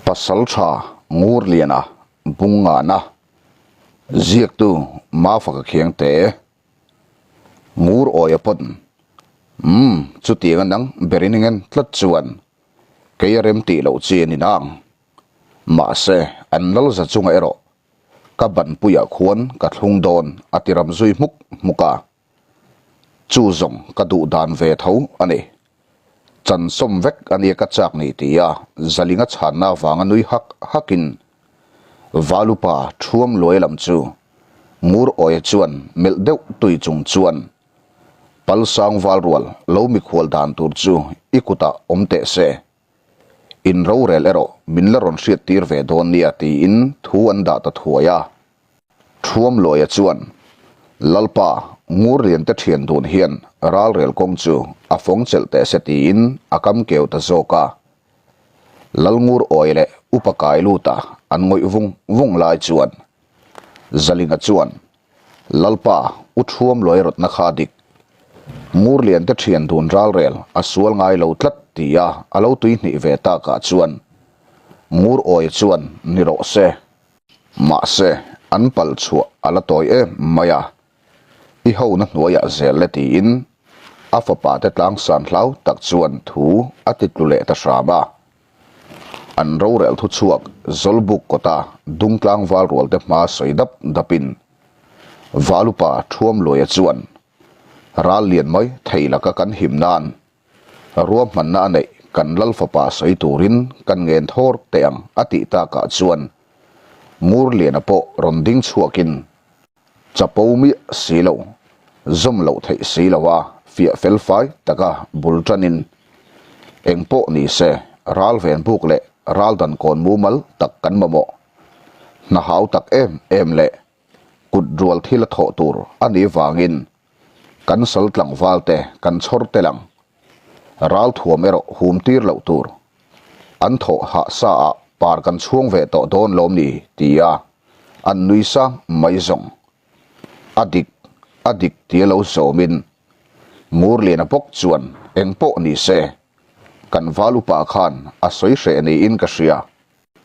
Pasaltha Ngurliana Bungngana ziaktu Mafaka Khiangte Ngur awia pawn Umm chutiang a nang berin ngen tlat chuan kei a rem tih loh chi a ni nang. Mahse an lal za chunga erawh ka banpuiah khuan ka thlung dawn a ti ram zui hmuk hmuk a. Chu zawng ka duh dan ve tho a ni. Chan sawm vek a nia ka chak ni tia Zalinga chhanna avanga nui hak hakin Valupa thuam luai lam chu Ngur Awia chuan melh deuh tui chung chuan Palsang Valrual lo mikhual dan tur chu i kutah awm teh se. In rorel erawh min la rawn hriat tir ve dawn nia tiin thu an dah ta thuai a. Thuamluaia chuan, Lalpa, Ngurlian te thian dun hian ralrel kawng chu a fawng chelh teh se tiin a kam keu ta zawk a. Lalngur awi leh Upa Kailuta an ngawih vung vung lai chuan Zalinga chuan, Lalpa, U Thuamluai rawtna kha dik. Ngurlian te thian dun ralrel a sual ngai lo tlat tia a lo tuihnih ve takah chuan Ngur awi chuan ni rawh se. Mahse, an pal chhuah a la tawi em mai a, i hona hnuaiah zel le tiin a fapa te tlangsan hlau tak chuan thu a ti tlu leh ta hram a. An rorel thu chhuak Zawlbuk kawta Dungtlang Valrual te hma sawi dap dapin Valupa Thuamluaia chuan ral lian mai thei laka kan him nan Ruahmanna a neih kan lal fapa sawi turin kan ngen thawr teh ang a tih takah chuan Ngurliana pawh rawn ding chhuakin chapo miah si lo, zawm loh theih si lo a fiah fel fai taka bul tanin eng pawh ni se ral ven buk leh ral dan kawn mumal tak kan mamawh hna hau tak em em leh kut rual thil a thawh tur a nih vangin Kan sal tlangval te kan chhawr tel ang. Ral thuam erawh hum tir loh tur. An thawh hah sa ah par kan chhuang ve tawh dawn lawm ni ti a an nui sang mai zawng. A dik, a dik tia lo zawmin Ngurliana bawk chuan eng pawh ni se kan val upa khan a sawi hreh niin ka hria.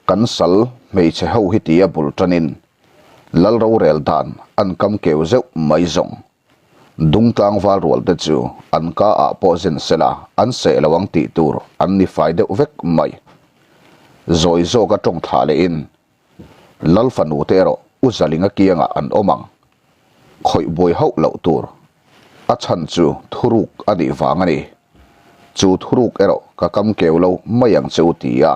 Kan sal hmeichhe ho hi tia bul tanin lal rorel dan an kam keu zeuh mai zawng. Dungtlang val rual te chu an ka ah pawh zen sela an seh lo ang tih tur an ni fai deuh vek mai. Zawi zawka tawng thlah lehin lal fanu te erawh U Zalinga kiangah an awm ang. Khawih buai hauh loh tur. A chhan chu thuruk a nih vang a ni. Chu thuruk erawh ka kam keu lo mai ang che u tia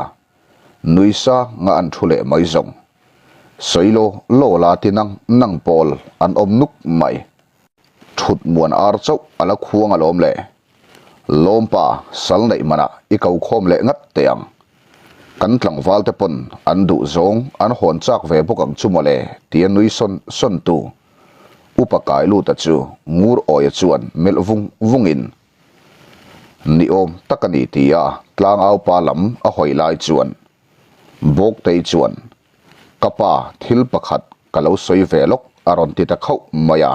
Nui sa nga an thu leh mai zawng. Sawi law law la ti nang nang pawl an awm nuk mai. Thut muan ar chauh a la khuang alawm le. Lawmpa sal neih manah i ko khawm leh ngat teh ang. Kan tlangval te pawn an duh zawng an hawn chak ve bawk ang chu mawle tia nui sawn sawn tu Upa Kailuta chu Ngur Awia chuan melh vung vungin Ni awm tak a ni ti a tlangau pa lam a hawi lai chuan Bawktei chuan Ka pa thil pakhat ka lo sawi ve lawk a rawn ti ta khauh mai a.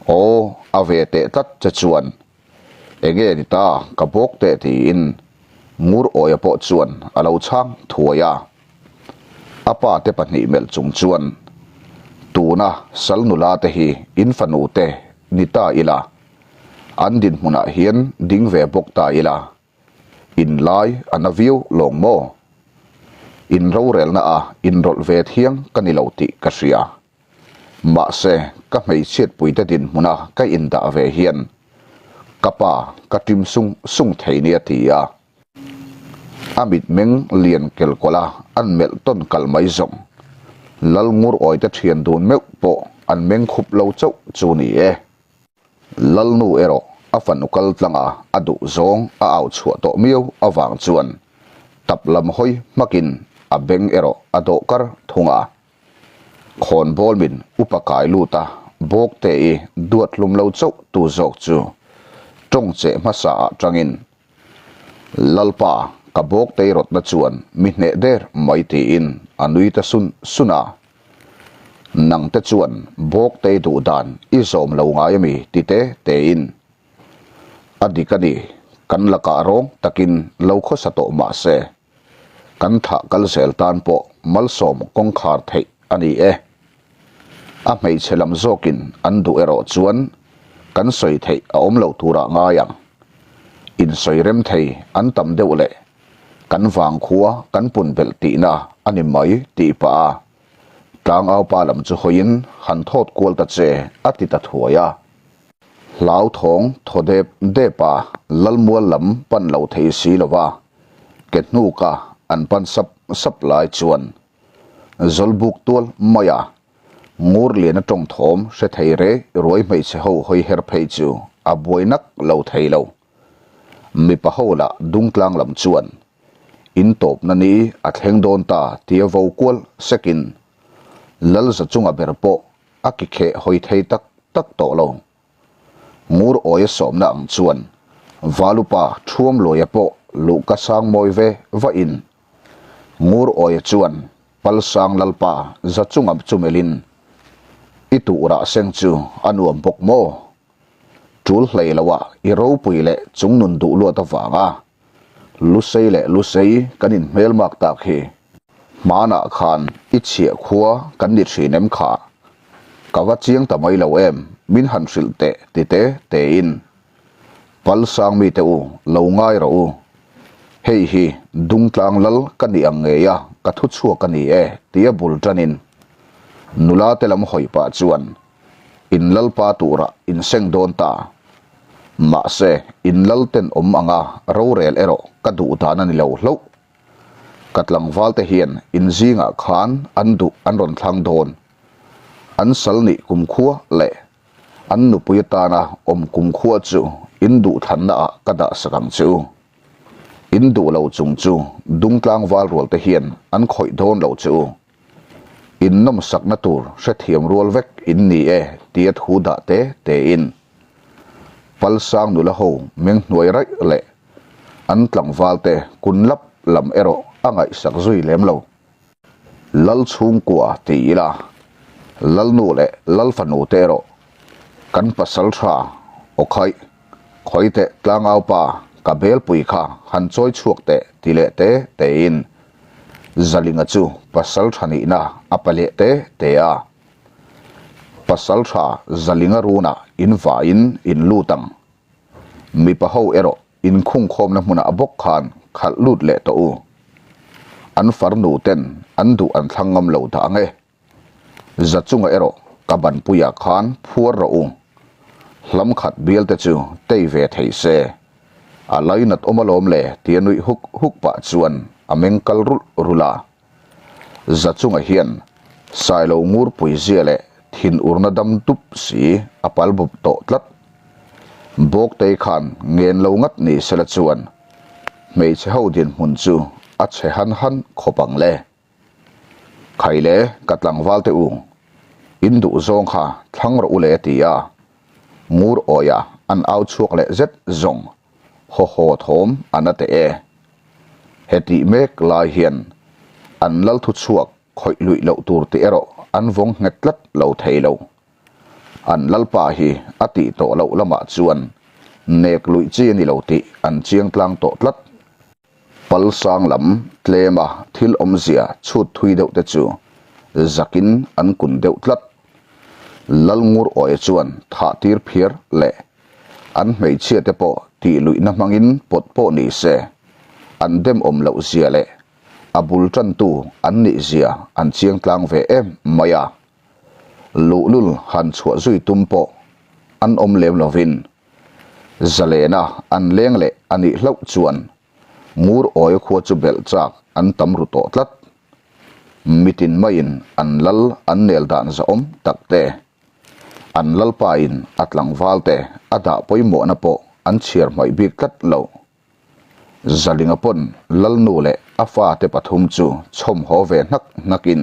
Aw a ve teh tlat che chuan enge ni ta ka bawk teh tiin Ngur Awia pawh chuan a lo chhang thuai a. A pa te pahnih melh chung chuan tuna sal nula te hi in fanu te ni ta ila An dinhmunah hian ding ve bawk ta ila, in lai a na viau lawng maw? In rorelna a inrawlh ve thiang ka ni lo tih ka hria. Mahse, ka hmeichhiatpuite dinhmuna ka indah ve hian ka pa ka ṭim sung sung thei nia ti a, a mitmeng lian kelkawlh a an melh tawn kal mai zawng. Lal ngur awite ṭhian dun meuh pawh an meng khup lo chauh chu ni e. Lalnu erawh a fanu kal tlanga a duh zawng a au chhuah tawh miau avang chuan tap lam hawi hmakin a beng erawh a dawh kar thung a. Khawnbawl min upa kai lut a, Bawkte i duat hlum lo chauh tu zawk chu tawng cheh hmasa ah tangin Lalpa ka Bawktei rawtna chuan mi hneh der mai tiin a nui ta sun sun a. Nang te chuan Bawktei duh dan i zawm lo ngai ami ti te tein a dik a ni, kan lakah rawng takin lo khawsa tawh mah se. Kan thlah kal zel tan pawh malsawm kawngkhar theih a ni e. A hmeichhe lam zawkin an duh erawh chuan kan sawi theih a awm lo turah ngai ang. Insawi rem thei an tam deuh leh kan vangkhua kan pun belh tihna a ni mai tih pah a tlangaupa lam chu hawiin han thawt kual ta che a ti ta thuai a. Hlauthawng thaw dep dep a Lalmual lam pan lo thei si lo va, ke hnuka an pan sap sap lai chuan Zawlbuk tual mai a Ngurliana tawng thawm hre thei rei ruai hmeichhe ho hawi her phei chu a buai nak lo thei lo. Mipa ho lah dungtlang lam chuan in tawpna ni a thleng dawn ta tia vo kual sekin Lalza chunga ber pawh a ki kheh hawi thei tak tak tawh lo. Ngur awia sawmna ang chuan Valupa Thuamluaia pawh luhka sang mawi ve va in. Ngur awia chuan Palsang Lalpa za chunga chu melhin, I tuhrah seng chu a nuam bawk maw? Tul hlei loah i ropui leh chungnun duh luat avanga Lusei leh Lusei kan inhmelmak tak hi. Hmanah khan i chhiah khua kan ni thin em kha? Ka va chiang ta mai lo em, min han hrilh teh ti te tein. Palsang mite u, lo ngai rawh u. Hei hi Dungtlang lal ka nih ang ngei a, ka thu chhuak a ni e tia bul tanin nula te lam hawi pah chuan In lalpa turah in seng dawn ta. Mahse, in lal ten awm anga rorel erawh ka duh dan a ni lo hlauh. Ka tlangval te hian in zingah khan an duh an rawn thlang dawn. An sal nih kumkhua leh an nupui atana awm kumkhua chu in duhthlanna ah ka dah sak ang che u. In duh lo chung chu dungtlang val rual te hian an khawih dawn lo che u. In nawmsakna tur hrethiam rual vek in ni e tia thu dah te tein Palsang nula ho meng hnuai raih leh an tlangval te kun lap lam erawh a ngaihsak zui lem lo. Lal chhungkua ti ila, Lalnu leh Lalfanu te erawh kan pasal tha aw khaih khawi teh tlangau pa ka belpui kha han chawi chhuak teh ti leh te tein Zalinga chu pasal tha nihna a pa leh te te a. Pasal tha Zalinga runah in vaiin in lut ang. Mipa ho erawh inkhungkhawmna hmunah bawk khan khalh lut leh tawh u. An farnu ten an duh an thlang ngam lo dah ang e. Za chunga erawh ka banpuiah khan phuar rawh u. Hlam khat bial te chu tei ve thei se. A lainat awm alawm le tia nuih huk huk pah chuan a meng kal rulh rulh a. Za chunga hian Sailo ngurpui zia leh thin urna dam dup si a pal bup tawh tlat. Bawktei khan ngen lo ngat ni sela chuan hmeichhe ho dinhmun chu a chhe han han khawp ang le. Khaile ka tlangval te u, in duh zawng kha thlang rawh u le ti a, ngur awia an au chhuak leh zet zawng haw haw thawm a na teh e. Hetih mek lai hian an lal thu chhuak khawih luih loh tur tih erawh an vawng nghet tlat lo thei lo. An lalpa hi a tih tawh loh lamah chuan nek luih chi a ni lo tih an chiang tlang tawh tlat. Palsang lam tlema thil awmzia chhut thui deuh te chu zakin an kun deuh tlat. Lalngur Awia chuan thah tir phiar leh an hmeichhia te pawh tih luihna hmangin pawt pawh ni se an demawm loh zia leh a bul tantu an nih zia an chiang tlang ve em mai a. Luhlul han chhuah zui tum pawh an awm lem lovin Zalena an leng leh a nih hlauh chuan Ngur Awia khua chu belh chak an tam ru tawh tlat. Mitin maiin an lal an nel dan zahawm tak te, an lalpain a tlangval te a dah pawimawhna pawh an chhiar hmaih bik tlat lo. Zalinga pawn Lalnu leh a fate pathum chu chhawm haw ve hnak hnakin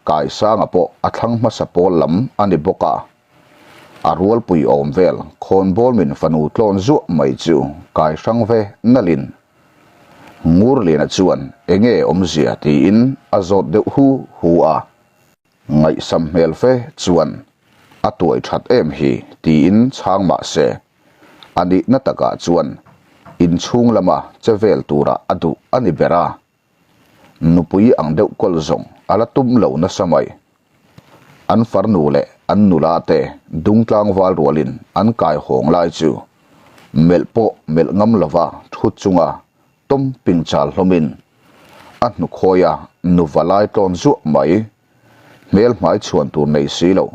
Kaisanga pawh a thlang hmasa pawl lam a ni bawk a. A rualpui awm vel khawnbawl min fanu tlawn zuah mai chu kai hrang ve nalhin Ngurliana chuan enge awmzia tiin a zawt deuh hu hu a. Ngaihsam hmel fe chuan a tuai that em hi tiin chhang mah se a nihna takah chuan inchhung lama che vel turah a duh a ni ber a. Nupui ang deuh kawl zawng a la tum lo nasa mai. An farnu leh an nula te dungtlang val rualin an kai hawng lai chu melh pawh melh ngam lova thu chunga tawm ping chal hlawmin a hnukhawi a nuva lai tlawn zuah mai. Hmel hmai chhuan tur nei si lo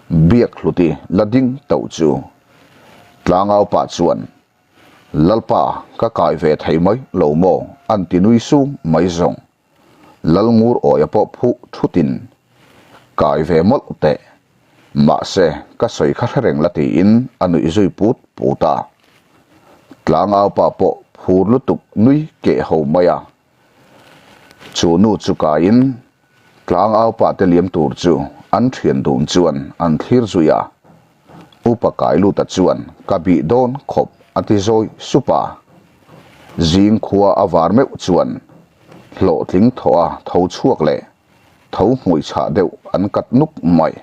biak hluti la ding tauh chu tlangau pah chuan Lalpa ka kai ve thei mai lo maw an ti nui sung mai zawng. Lal ngur awia pawh phuh thutin kai ve mawlh teh. Mahse ka sawi kha hre reng la tiin a nuih zui put put a. Tlangau pa pawh phur lutuk nui keh ho mai a. Chu nu chu kaiin tlangau pa te liam tur chu an thian dun chuan an thlir zui a. Upa Kailuta chuan ka bih dawn khawp a ti zawi sup a. Zing khua a var meuh chuan hlawhtling thaw a tho chhuak leh tho hmui chhah deuh an kat nuk mai.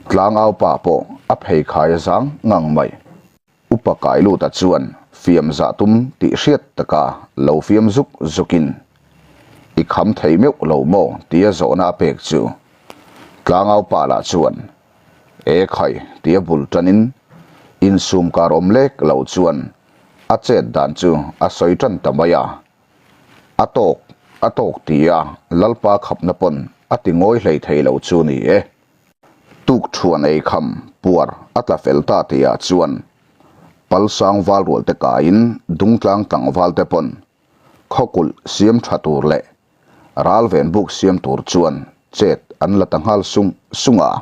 Tlangau pa pawh a pheikhai a zang ngang mai. Upa Kailuta chuan fiam zah tum tih hriat taka lo fiam zuk zukin, I kham thei meuh lo maw? tia zawhna a pek chu Tlangau pa lah chuan, E khai tia bul tanin insum kar awm lek lo chuan a chet dan chu a sawi tan ta mai a. A tawk, a tawk tia Lalpa khapna pawn a ti ngawi hlei thei lo chu ni e. Tuk thuan ei kham puar a tla fel ta tihah chuan Palsang val rual te kaiin Dungtlang tlangval te pawn khawkulh siam tha tur leh ralven buk siam tur chuan chet an la ta nghal sung sung a.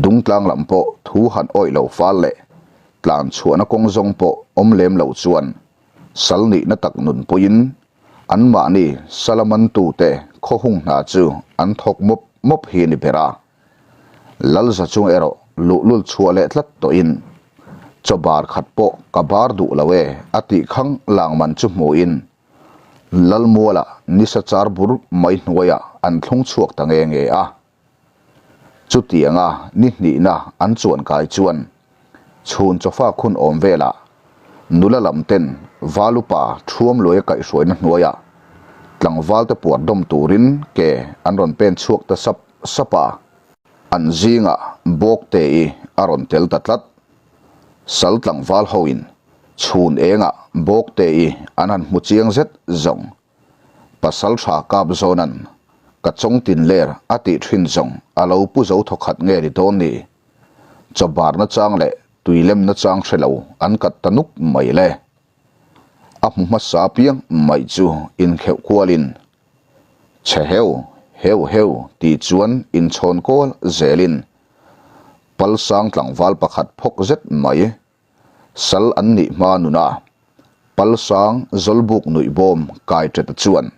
Dungtlang lam pawh thu han awih lo fal leh tlan chhuahna kawng zawng pawh awm lem lo chuan sal nihna tak nunpuiin Anmahni Salamantute khaw hung hna chu an thawk mawp mawp hi a ni ber a. Lalza chung erawh luhlul chhuah leh tlat tawhin, Chaw bar khat pawh ka bar duh lo e a tih khang lang man chu hmuhin Lalmuala nisa char bur mai hnuaiah an thlung chhuak ta nge nge a. Chutianga ni hnihna an chuan kai chuan chhun chawfa khun awm velah nula lam ten Valupa thuam luaia kaihhruaina hnuaiah tlangval te puar dawm turin ke an rawn pen chhuak ta sap sap a. An zingah Bawkte-i a rawn tel ta tlat. Sal tlangval hoin chhun engah Bawkte-i an han hmu chiang zet zawng. Pasal tha kap zawnan ka chawng tin ler a tih thin zawng a lo pu zo thawkhat nge ni dawn ni? Chaw barna chang leh tui lemna chang hre lo an kat ta nuk mai le. A hmu hmasa piang mai chu inkheuh kualin Chhe heu, heu heu tih chuan inchhawn kawl zelin Palsang tlangval pakhat phawk zet mai Sal an nih hma nuna Palsang Zawlbuk nuih bawm kai ṭeta chuan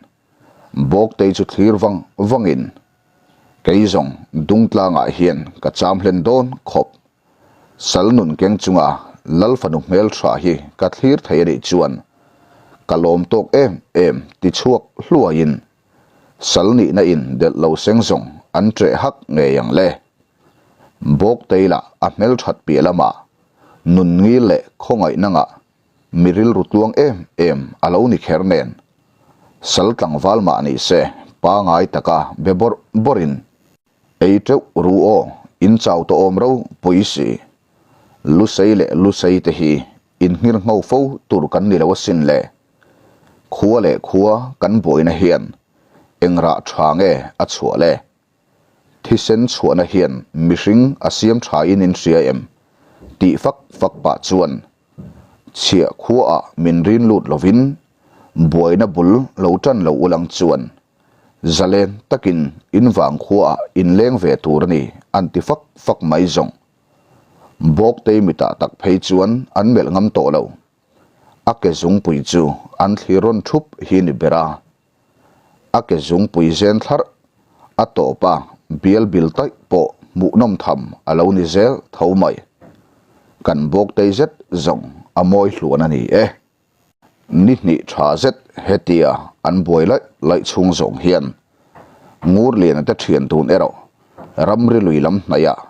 Bawktei chu thlir vang vangin kei zawng Dungtlangah hian ka cham hlen dawn khawp. Sal nun keng chunga Lal fanu hmelṭha hi ka thlir thei a nih chuan ka lawm tawk em em ti chhuak hluaiin sal nihna in delh lo seng zawng an ṭeh hak ngei ang le. Bawktei lah a hmelṭhat piah lamah nun ngil leh khawngaihna ngah mi rilru tluang em em a lo ni kher nen sal tlangval mah ni se pangai taka be bawrh bawrhin ei teuh ru aw in chau tawh awm ro pui si lusei leh lusei te hi in nghir ngho fo tur kan ni lo asin le khua leh khua kan buaina hian engrah tha nge a chhuah le. Thisen chhuahna hian mihring a siam tha in in hria em? tih fak fak pah chuan chhiah khuaah min rin lut lovin buaina bul lo tan lo ulang chuan zalen takin in vang khuaah in leng ve tur a ni an ti fak fak mai zawng. Bawktei mitah tak phei chuan an melh ngam tawh lo. A ke zungpui chu an thlir rawn thup hi ni ber a. A ke zungpui zen thlarh a tawp a, bial bil taih pawh hmuhnawm tham a lo ni zel tho mai. Kan bawktei zet zawng a mawi hluan a ni e. Ni hnih tha zet hetia an buai laih laih chhung zawng hian Ngurliana te thian tun erawh ramri lui lam hnaihah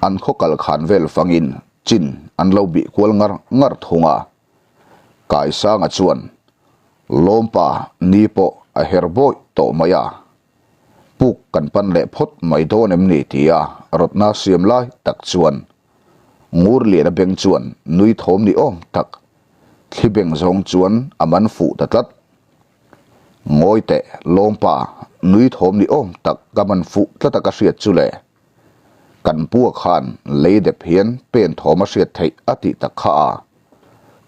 an khaw kal khan vel fangin chin an lo bih kual ngar ngar thung a. Kaisanga chuan Lawmpa ni pawh a a her bawih tawh mai a. Puk kan pan leh phawt mai dawn em ni tia rawtna siam lai tak chuan Ngurliana beng chuan nui thawm ni awm tak thli beng zawng chuan a man fuh ta tlat. Ngawi teh lawmpa nui thawm ni awm tak ka man fuh tlat a ka hriat chu le. Kan pua khan lei dep hian pen thawm a hriat theih a tih tak kha a,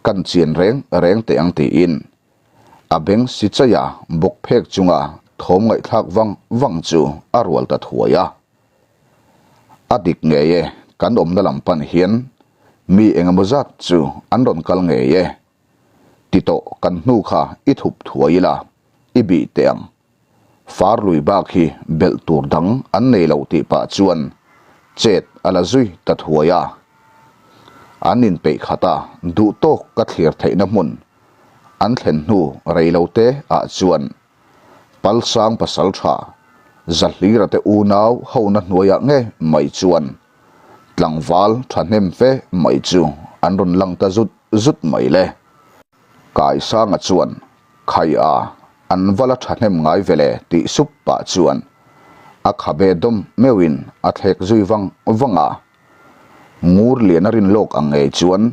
kan chian reng reng teh ang tiin a beng si chaih a bawk phek chunga thawm ngaihthlak vang vang chu a rual ta thuai a. A dik ngei e, kan awmna lam pan hian mi engemaw zat chu an rawn kal ngei e. Ti tawh kan hnu kha i thup thuai ila, i bih teh ang. Far lui bak hi belh tur dang an nei lo tih pah chuan chet a la zui ta thuai a. An inpeih khat a, duh tawk ka thlir theihna hmun an thlen hnu rei lo te ah chuan Palsang pasaltha Zahlira te unau hona hnuaiah nge mai chuan tlangval thahnem fe mai chu an rawn lang ta zut zut mai le. Kaisanga chuan Khai a, an va la thahnem ngai ve le tih sup pah chuan a khabe dawm meuhin a thlek zui vang vang a. Ngurliana rin lawk ang ngei chuan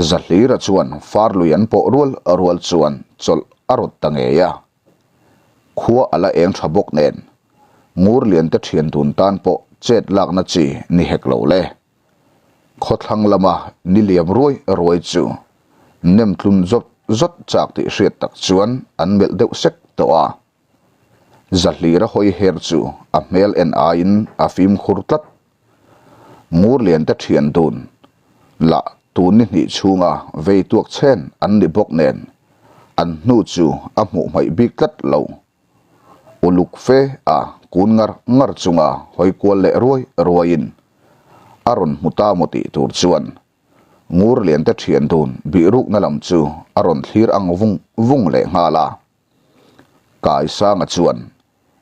Zahlira chuan farlui an pawh rual rual chuan chawlh a rawt ta ngei a. Khua a la eng tha bawk nen Ngurliante thian dun tan pawh chet lakna chi ni hek lo le. Khawthlang lama ni liam ruai ruai chu nem tlun zawt zawt chak tih hriat tak chuan an melh deuh sek tawh a. Zahlira hawi her chu a hmel en aiin a fimkhur tlat. Ngurliante thian dun lah tun ni hnih chhunga vei tuak chhen an ni bawk nen an hnu chu a hmuh hmaih bik tlat lo. Uluk fe a kun ngar ngar chunga hawi kual leh ruai ruaiin a rawn hmu ta maw tih tur chuan Ngurliante thian dun bihrukna lam chu a rawn thlir ang vung vung leh nghal a. Kaisanga chuan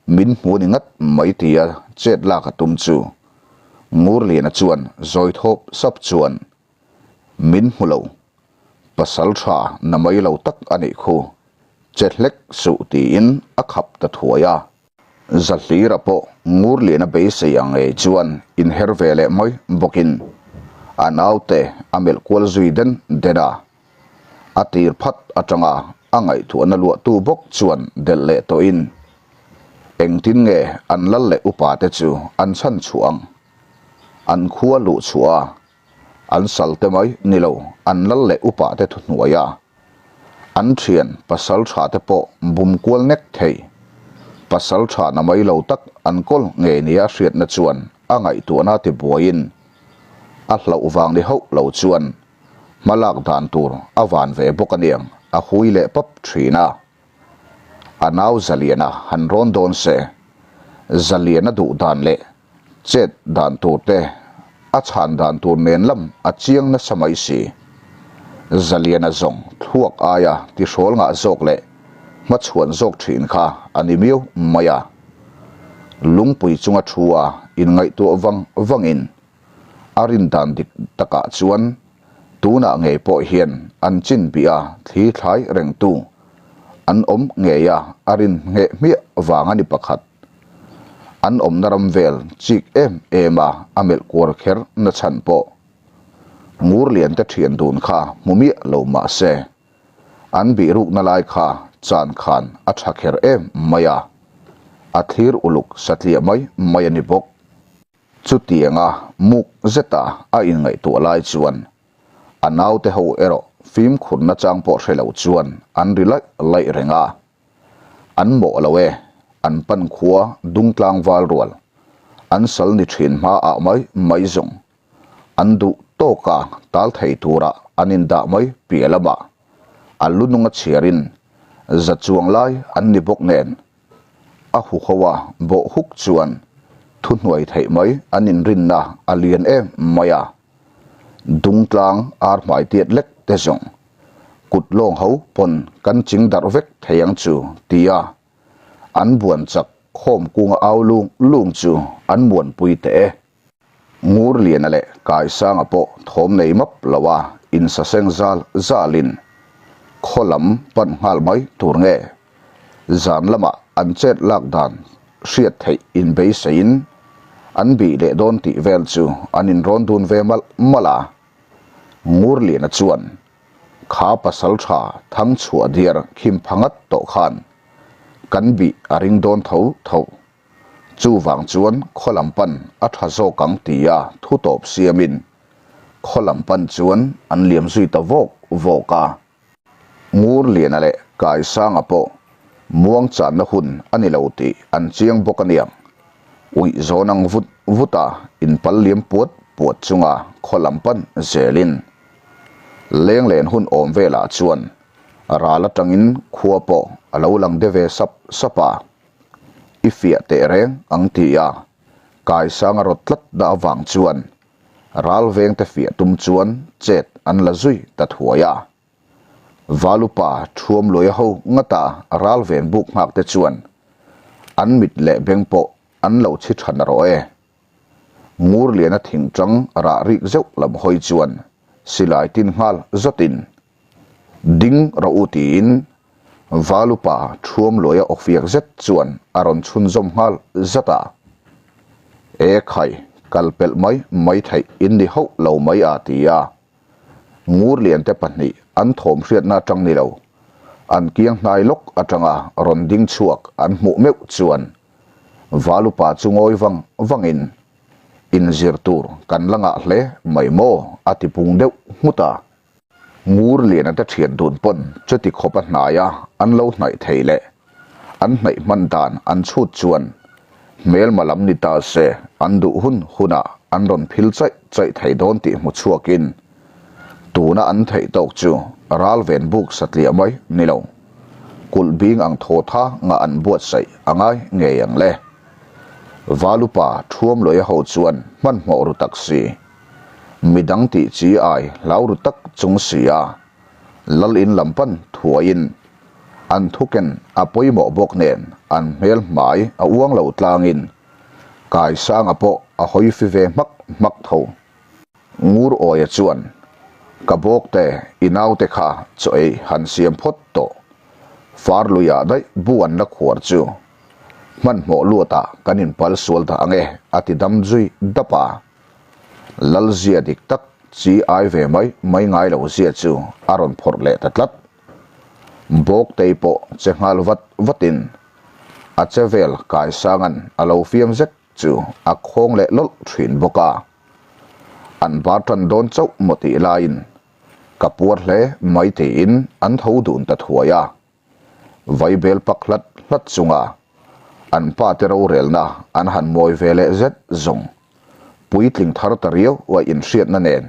min hmu ni ngat mai tia chet lak a tum chu Ngurliana chuan zawi thawp sap chuan min hmu lo, pasal tha na mai lo tak a nih khu, che hlek suh tiin a khap ta thuai a. Zahlira pawh Ngurliana beisei ang ngei chuan inher ve leh mai bawkin a naute a melh kual zui den den a. A tir phat atanga a ngaihtuahna luahtu bawk chuan delh leh tawhin engtin nge an lal leh upate chu an chhan chhuah ang? An khua luh chhuah a, an salte mai ni lo an lal leh upate thuhnuai a. An thian pasal tha te pawh bum kual nek thei. Pasal tha na mai lo tak an kawl ngei nia hriatna chuan a ngaihtuahna ti buaiin a hlauh vang ni hauh lo chuan hmalak dan tur a van ve bawk aniang a hui leh pap thin a. A nau Zaliana han rawn dawn se, Zaliana duh dan leh Chet dan tur te, a chhan dan tur nen lam a chiang nasa mai si. Zaliana zawng thluak aia tihrawl ngah zawk leh hmachhuan zawk thin kha a ni miau mai a. Lungpui chunga thu a inngaihtuah vang vangin a rin dan dik takah chuan tunah ngei pawh hian an chin bih a thli thlai rengtu an awm ngei a a rin ngheh hmiah vang a ni pakhat. An awmna ram vel chik em em a a melh kuar kher na chhan pawh Ngurliante thian dun kha hmu miah lo mah se an bihrukna lai kha chan khan a tha kher em mai a, a thlir uluk satliah mai mai a ni bawk. Chutianga muk zeta a inngaihtuah lai chuan a naute ho erawh fimkhurna chang pawh hre lo chuan an ri laih laih reng a. An mawh lo e, an pan khua dungtlang val rual, an sal ni thin hma ah mai mai zawng, an duh tawk a tal thei tura an indah mai piah lamah a lu nunga chhiarin za chuang lai an ni bawk nen a huho a bawh huk chuan thuhnuai theih mai an inrinna a lian em mai a, dungtlang ar hmai tiat lek te zawng. Kut lawng ho pawn kan ching darh vek thei ang chu tia an buan chak khawm kunga au lung lung chu an muanpui teh e. Ngurliana leh Kaisanga pawh thawm nei map lo a insaseng zal zalin khaw lam pan nghal mai tur nge. Zan lamah an chet lak dan hriat theih inbeiseiin an bih leh dawn tih vel chu an inrawn dun ve malh malh a. Ngurliana chuan kha pasal tha thang chhuah diar khim pha ngat tawh khan kan bih a ring dawn tho tho. Chuvang chuan khaw lam pan a tha zawk ang tia thu tawp siamin khaw lam pan chuan an liam zui ta vawk vawk a. Ngurliana leh Kaisanga pawh muang channa hun a ni lo tih an chiang bawk a niang. Uih zawn ang vut vut a inpal liam puat puat chunga khaw lam pan zelin lenglen hun awm velah chuan ral atangin khua pawh a lo lang de ve sap sap a. I fiah teh reng ang ti a Kaisanga rawt tlat dah avang chuan Ral vengte fiah tum chuan chet an la zui ta thuai a. Valupa thuam luaia ho ngata ral ven buk nghak te chuan an mit leh beng pawh an lo chhi tha narawh e. Ngurliana thingtang rah rik zeuh lam hawi chuan silai tin nghal zawtin Ding rawh u tiin Valupa thuam luaia awkfiak zet chuan a rawn chhunzawm nghal zat a. E khai, kal pelh mai mai theih in ni hauh lo mai a ti a. Ngurliante pahnih an thawm hriatna atang ni lo, an kiang hnai lawk atanga rawn ding chhuak an hmuh meuh chuan Valupa chu ngawi vang vangin inzir tur kan la ngah hle mai maw a ti pung deuh nghut a. Ngur liana te thian dun pawn chuti khawp a hnai a an lo hnaih thei leh an hnaih hman dan an chhut chuan hmelma lam ni ta se an duh hun hunah an rawn phil chaih chaih thei dawn tih hmu chhuakin tuna an theih tawk chu ral ven buk satliah mai ni lo kulh bing ang thaw tha nga an buatsaih a ngai ngei ang le. Valupa thuam lawia ho chuan hmanhmawh ru tak si. Midang tih chi ai hlau ru tak chung si a, lal in lam pan thuaiin an thuken a pawimawh bawk nen an hmel hmai a uang lo tlangin Kaisanga pawh a hawi fi ve hmak hmak tho. Ngur Awia chuan, Ka bawkte i naute kha chaw ei han siam phawt tawh. Far luiah daih bu an la khuar chu hmanhmawh luatah kan inpal sual dah ang e a ti dam zui dap a. Lalzia dik tak chi ai ve mai mai ngai lo zia chu a rawn phawrh leh ta tlat. Bawktei pawh che nghal vat vatin a che vel Kaisanga'n a lo fiam zek chu a khawng leh lawlh thin bawk a. An bar tan dawn chauh maw tih laiin ka puar hle mai tiin an tho dun ta thuai a. Vaibel pak hlat hlat chunga an pa te rorelna an han mawi ve leh zet zawng puitling thar ta riau a inhriatna nen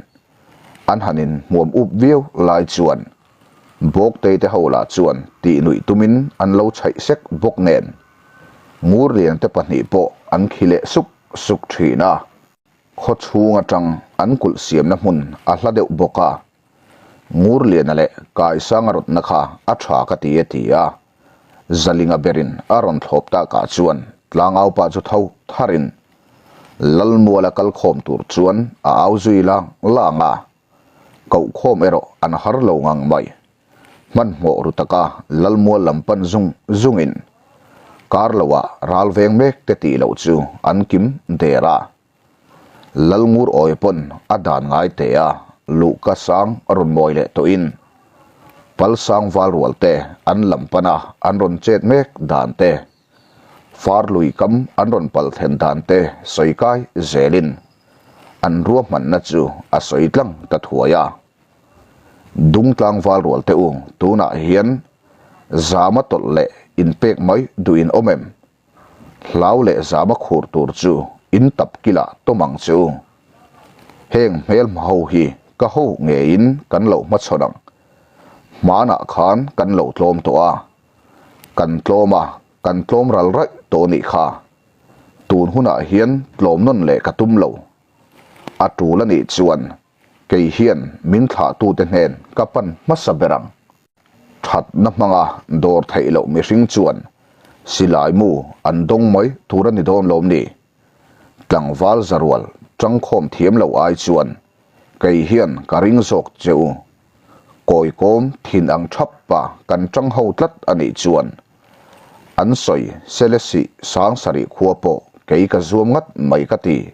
an han inhmuam up viau lai chuan Bawktei te ho lah chuan tih nuih tumin an lo chhaih sek bawk nen Ngurlian te pahnih pawh an khi leh suk suk thin a. Khaw chhung atang an kulh siamna hmun a hla deuh bawk a. Ngurliana leh Kaisanga rawtna kha a tha ka ti e ti a, Zalinga berin a rawn thlawp takah chuan tlangaupa chu tho tharin Lalmuala kal khawm tur chuan a au zui lang lang a, kohkhawm erawh an har lo ngang mai. Hmanhmawh ru taka Lalmual lam pan zung zungin kar loah ral veng mek te tih loh chu an kim der a. Lalngur awi pawn a dan ngai teh a, luhka sang a rawn mawi leh tawhin Palsang val rual te an lam pan a an rawn chet mek dan te, far lui kam an rawn pal thlen dan te sawi kai zelin an ruahmanna chu a sawi tlang ta thuai a. Dungtlang val rual te u, tunah hian zama tawlh leh inpek mai duh in awm em? Hlau leh zama khur tur chu in tap kilah tawm ang che u. Heng hmelhma ho hi ka ho ngeiin kan lo hmachhawn ang. Hmanah khan kan lo tlawm tawh a. Kan tlawm a, kan tlawm ral raih tawh nih kha. Tun hunah hian tlawm nawn leh ka tum lo. A tul a nih chuan kei hian min thlahtute hnen ka pan hmasa ber ang. Thatna hmanga dawr theih loh mihring chuan silai mu an dawng mai tur a ni dawn lawm ni? Tlangval zarual tangkhawm thiam lo ai chuan kei hian ka ring zawk che u. Kawikawm thin ang thap pa kan tang ho tlat a nih chuan. An sawi Selesih 7000 khua pawh kei ka zuam ngat mai ka ti.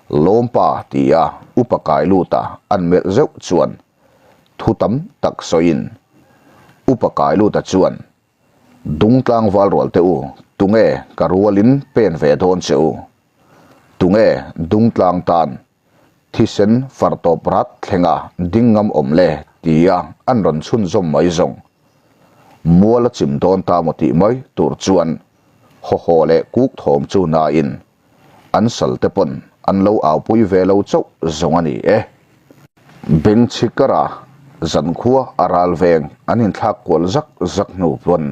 Lawmpa tia upa kai luta an melh zeuh chuan thu tam tak sawiin upa kai luta chuan Dungtlang valrual te u, tunge ka rualin pen ve dawn che u? Tunge Dungtlang tan thisen far tawp rat thlenga ding ngam awm le tia an rawn chhunzawm mai zawng. Mual a chim dawn ta maw tih mai tur chuan haw haw leh kuk thawm chu nain an sal te pawn an lo aupui ve lo chauh zawng a ni e. Bengchhi kara zankhua a ral veng an inthlak kual zak zak hnu pawn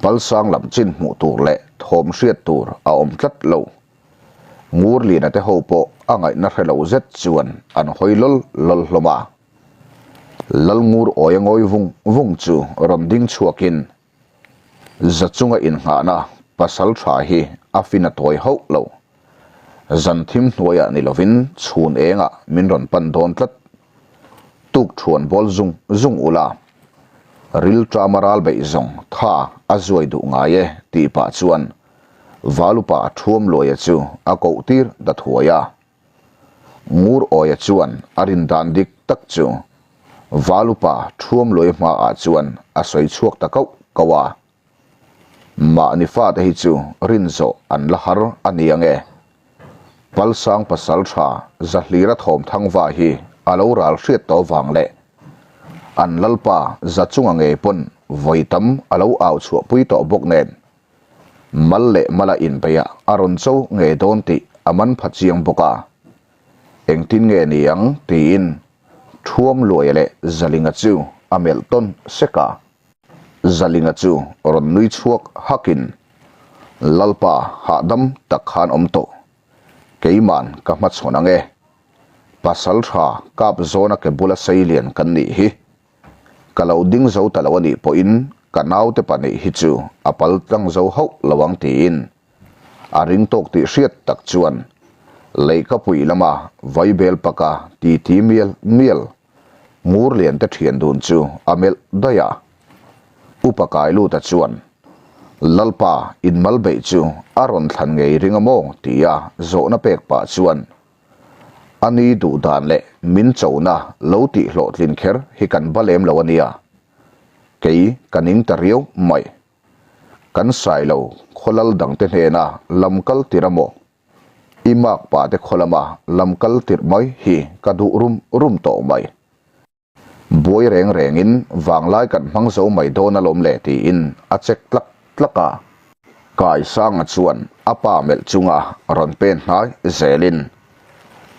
palsang lam chin hmuh tur leh thawm hriat tur a awm tlat lo. Ngurliana te ho pawh a ngaihna hre lo zet chuan an hawi lawl lawl hlawm a. Lalngur awia ngawi vung vung chu rawn ding chhuakin Za chunga innghahna pasal tha hi a fin a tawi hauh lo. Zan thim hnuaiah ni lovin chhun engah min rawn pan dawn tlat. Tuk thuan bawl zung zung ula, ril ṭama ral beih zawng tha a zuai duh ngai e tih pah chuan Valupa Thuam Luaia chu a koh tir ta thuai a. Ngur Awia chuan a rin dan dik tak chu Valupa Thuam Luaia hmaah chuan a sawi chhuak ta kauh kauh a. Mahni fate hi chu rin zawh an la har a ni ang e. Palsang pasal tha Zahlira Thawmthangva hi a lo ral hriat tawh vang leh an lalpa Zachunga ngei pawn vawi tam a lo au chhuahpui tawh bawk nen mal leh mala inbeih a rawn cho ngei dawn tih a man pha chiang bawk a. Engtin nge ni ang tiin Thuam Luaia leh Zalinga chu a melh tawn sek a. Zalinga chu rawn nui chhuak hakin, Lalpa hahdam tak khan awm tawh. Keiman ka hmachhawn ang e. Pasal tha kap zawna ke bula seilian kan nih hi. Ka lo ding zo ta lo a nih pawhin ka naute pahnih hi chu a pal tlang zo hauh lo ang tiin a ring tawk tih hriat tak chuan leihkapui lama vaibel paka titi mial mial Ngurlian te thian dun chu a melh daih a. Upa Kailuta chuan, Lalpa inmal beih chu a rawn thlan ngei ring a maw? tia zawhna pek pah chuan, A ni duh dan leh min chona lo tih hlawhtlin kher hi kan ba lem lo a nia. Kei ka ning ta riau mai. Kan sai lo khawlal dangte hnena lam kal tir a maw? I mak pa te khaw lama lam kal tirh mai hi ka duh rum rum tawh mai. Buai reng rengin vanglai kan hmang zo mai dawn alawm le tiin a check tlak tlak a. Kaisanga chuan a pa melh chunga rawn pen hnai zelin,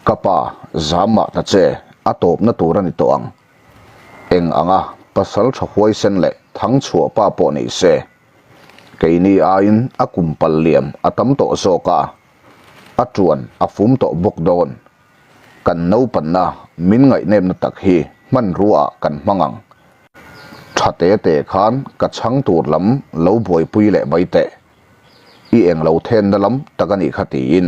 Ka pa, zam mah ta che, a tawpna tur a ni tawh ang. Eng anga pasal tha huaisen leh thangchhuah pa pawh ni se, Keini aiin a kum pal liam a tam tawh zawk a, a tuan a fum tawh bawk dawn. Kan naupanna min ngaihnepna tak hi hmanrua ah kan hmang ang. Tha te te khan ka chhang tur lam lo buaipui leh mai teh. I englo thenna lam tak a nih kha tiin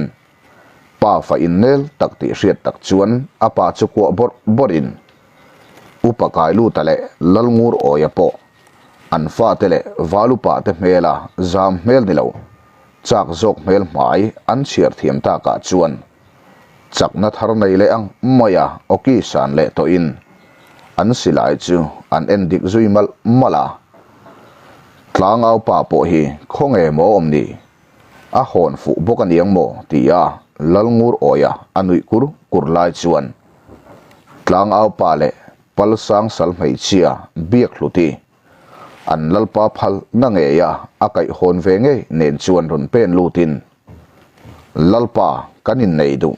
pa fa innel tak tih hriat tak chuan a pa chu kuah bawrh bawrhin Upa Kailuta leh Lalngur Awia pawh An fate leh valupa te hmela zam hmel ni lo, chak zawk hmel hmai an chhiar thiam takah chuan chakna thar nei leh ang maia awki san leh tawhin an silai chu an en dik zui malh malh a. Tlangau pa pawh hi khawnge maw awm ni? A hawn fuh bawk a niang maw? tia Lalngur Awia a nuih kur kur lai chuan Tlangau pa leh Palsang sal hmeichhia biak hluti an lalpa phal na ngei a, a kaihhawn ve ngei nen chuan rawn pen lutin, Lalpa kan innei duh,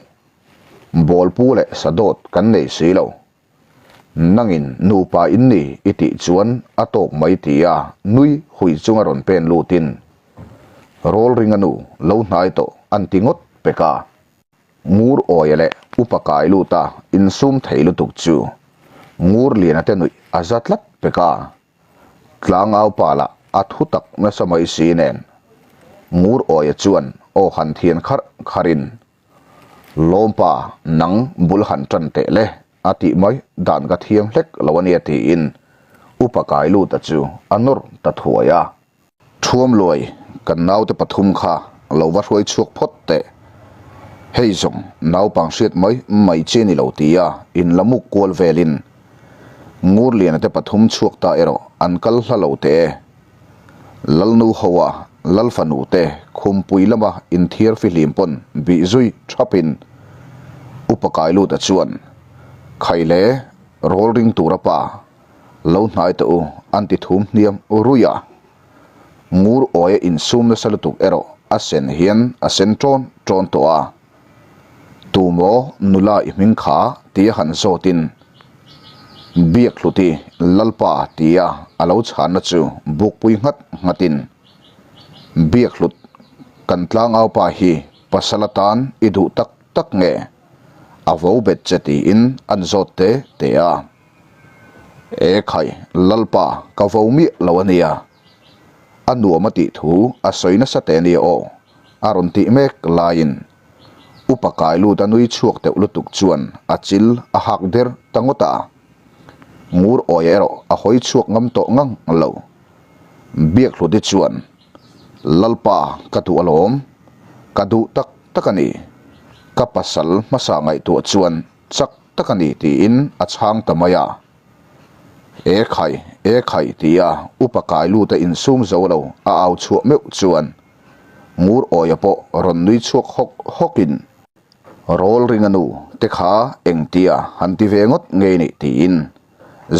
bawlpu leh sadawt kan nei si lo, nangin nupa in ni i tih chuan a tawk mai tia nui hui chunga rawn pen lutin, Rawlringa nu lo hnai tawh an ti ngawt pek a. Ngur Awia leh Upa Kailuta insum thei lutuk chu Ngurliana te nuih a za tlat pek a, Tlangau pa lah a thu tak nasa mai si nen. Ngur Awia chuan aw han thian kharh kharhin, Lawmpa, nang bul han tan teh le, a tih mai dan ka thiam hlek lo a nia tiin Upa Kailuta chu a nawr ta thuai a. Thuamluai, kan naute pathum kha lo va hruai chhuak phawt teh. Hei zawng naupang hriat mai mai chi a ni lo tia in la muk kual velin Ngurliana te pathum chhuak ta erawh an kal hla lo teh e. Lalnu hoa Lalfanu te khumpui lama inthiar fihlim pawn bih zui thapin Upa Kailuta chuan, Khaile, rawl ring tura pa, Lo hnai teh u, an ti thum hniam ruih a. Ngur awia insum nasa lutuk erawh a sen hian a sen ṭawn ṭawn tawh a. Tu maw nula i hming kha tia han zawtin Biakhluti Lalpa tia a lo chhanna chu bukpui nghat nghatin Biakhlut kan tlangaupa hi pasal atan i duh tak tak nge a vo bet che tiin an zawt te te a. E khai, Lalpa, ka vo miah lo a nia. A nuam a tih thu a sawi nasa teh nia aw, a rawn tih mek laiin Upa Kailut a nui chhuak deuh lutuk chuan a chil a hak der ta ngawt a. Ngur awia erawh a hawi chhuak ngam tawh ngang lo. Biakhluti chuan, Lalpa, ka duh alawm. Ka duh tak tak a ni. Ka pasal hmasa ngaihtuah chuan Chak tak a ni tiin a chhang ta mai a. E khai, e khai tia upa kai lut a insum zo lo a au chhuah meuh chuan Ngur Awia pawh rawn nui chhuak hawk hawkin Rawl ringa nu te kha engtia han ti ve ngawt ngei ni tiin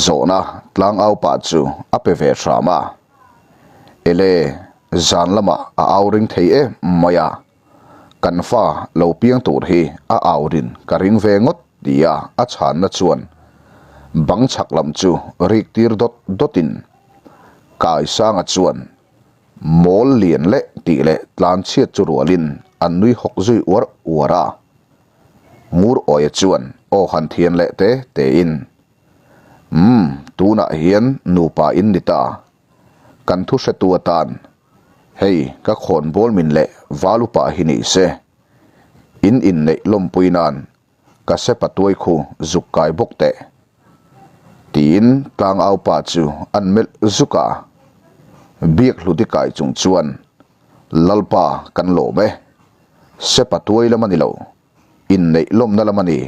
zawhna tlangau pah chu a pe ve hram a. Ele, zan lamah a au ring thei em mai a. Kan fa lo piang tur hi a au rin ka ring ve ngawt tia a chhanna chuan bang chhak lam chu rik tir dawt dawtin Kaisanga chuan mawl lian leh tih leh tlan chhiat chu rualin an nui hawk zui uar uar a. Ngur Awia chuan aw han thian leh te tein, Umm, tunah hian nupa in ni ta. Kan thu hretu atan hei ka khawnbawl min leh valupa hi ni se, in inneih lawmpui nan ka sepa tuai khu zuk kai bawk teh. Tiin tlangau pa chu an melh zuk a, Biakhluti kai chung chuan Lalpa kan lawm e, sepa tuai lam a ni lo, inneih lawmna lam a ni,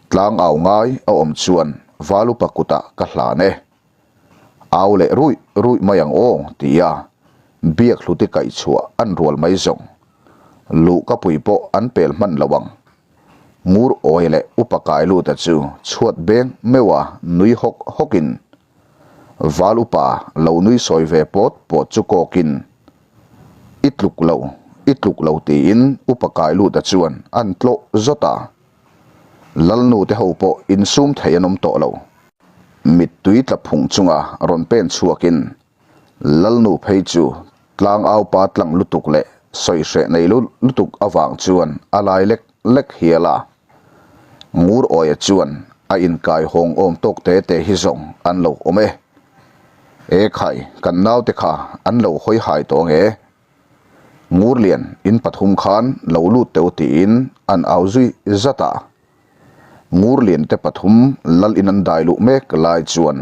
tlangau ngai a awm chuan valupa kutah ka hlan e. Au leh ruih ruih mai ang aw tia biak hluti kaih chhuah an rual mai zawng. Luh ka pui pawh an pel hman lo ang. Ngur awi leh upa kai luta chu chhuat beng meuha nui hawk hawkin Val upa lo nui sawi ve pawt pawt chu kawkin I tluk lo, i tluk lo tiin upa kai luta chuan an tlawh zawt a. Lalnu te ho pawh insum thei an awm tawh lo. Mittui tla phung chunga rawn pen chhuakin Lalnu phei chu tlangau pa tlang lutuk leh sawi hreh nei lutuk avang chuan a lai lek lek hial a. Ngur Awia chuan a inkai hawng awm tawk te te hi zawng an lo awm e. E khai, kan naute kha an lo hawi hai tawh ang e. Ngurlian in pathum khan lo lut teuh tiin an au zui zat a. Ngurlian te pathum lal in an dai luh mek lai chuan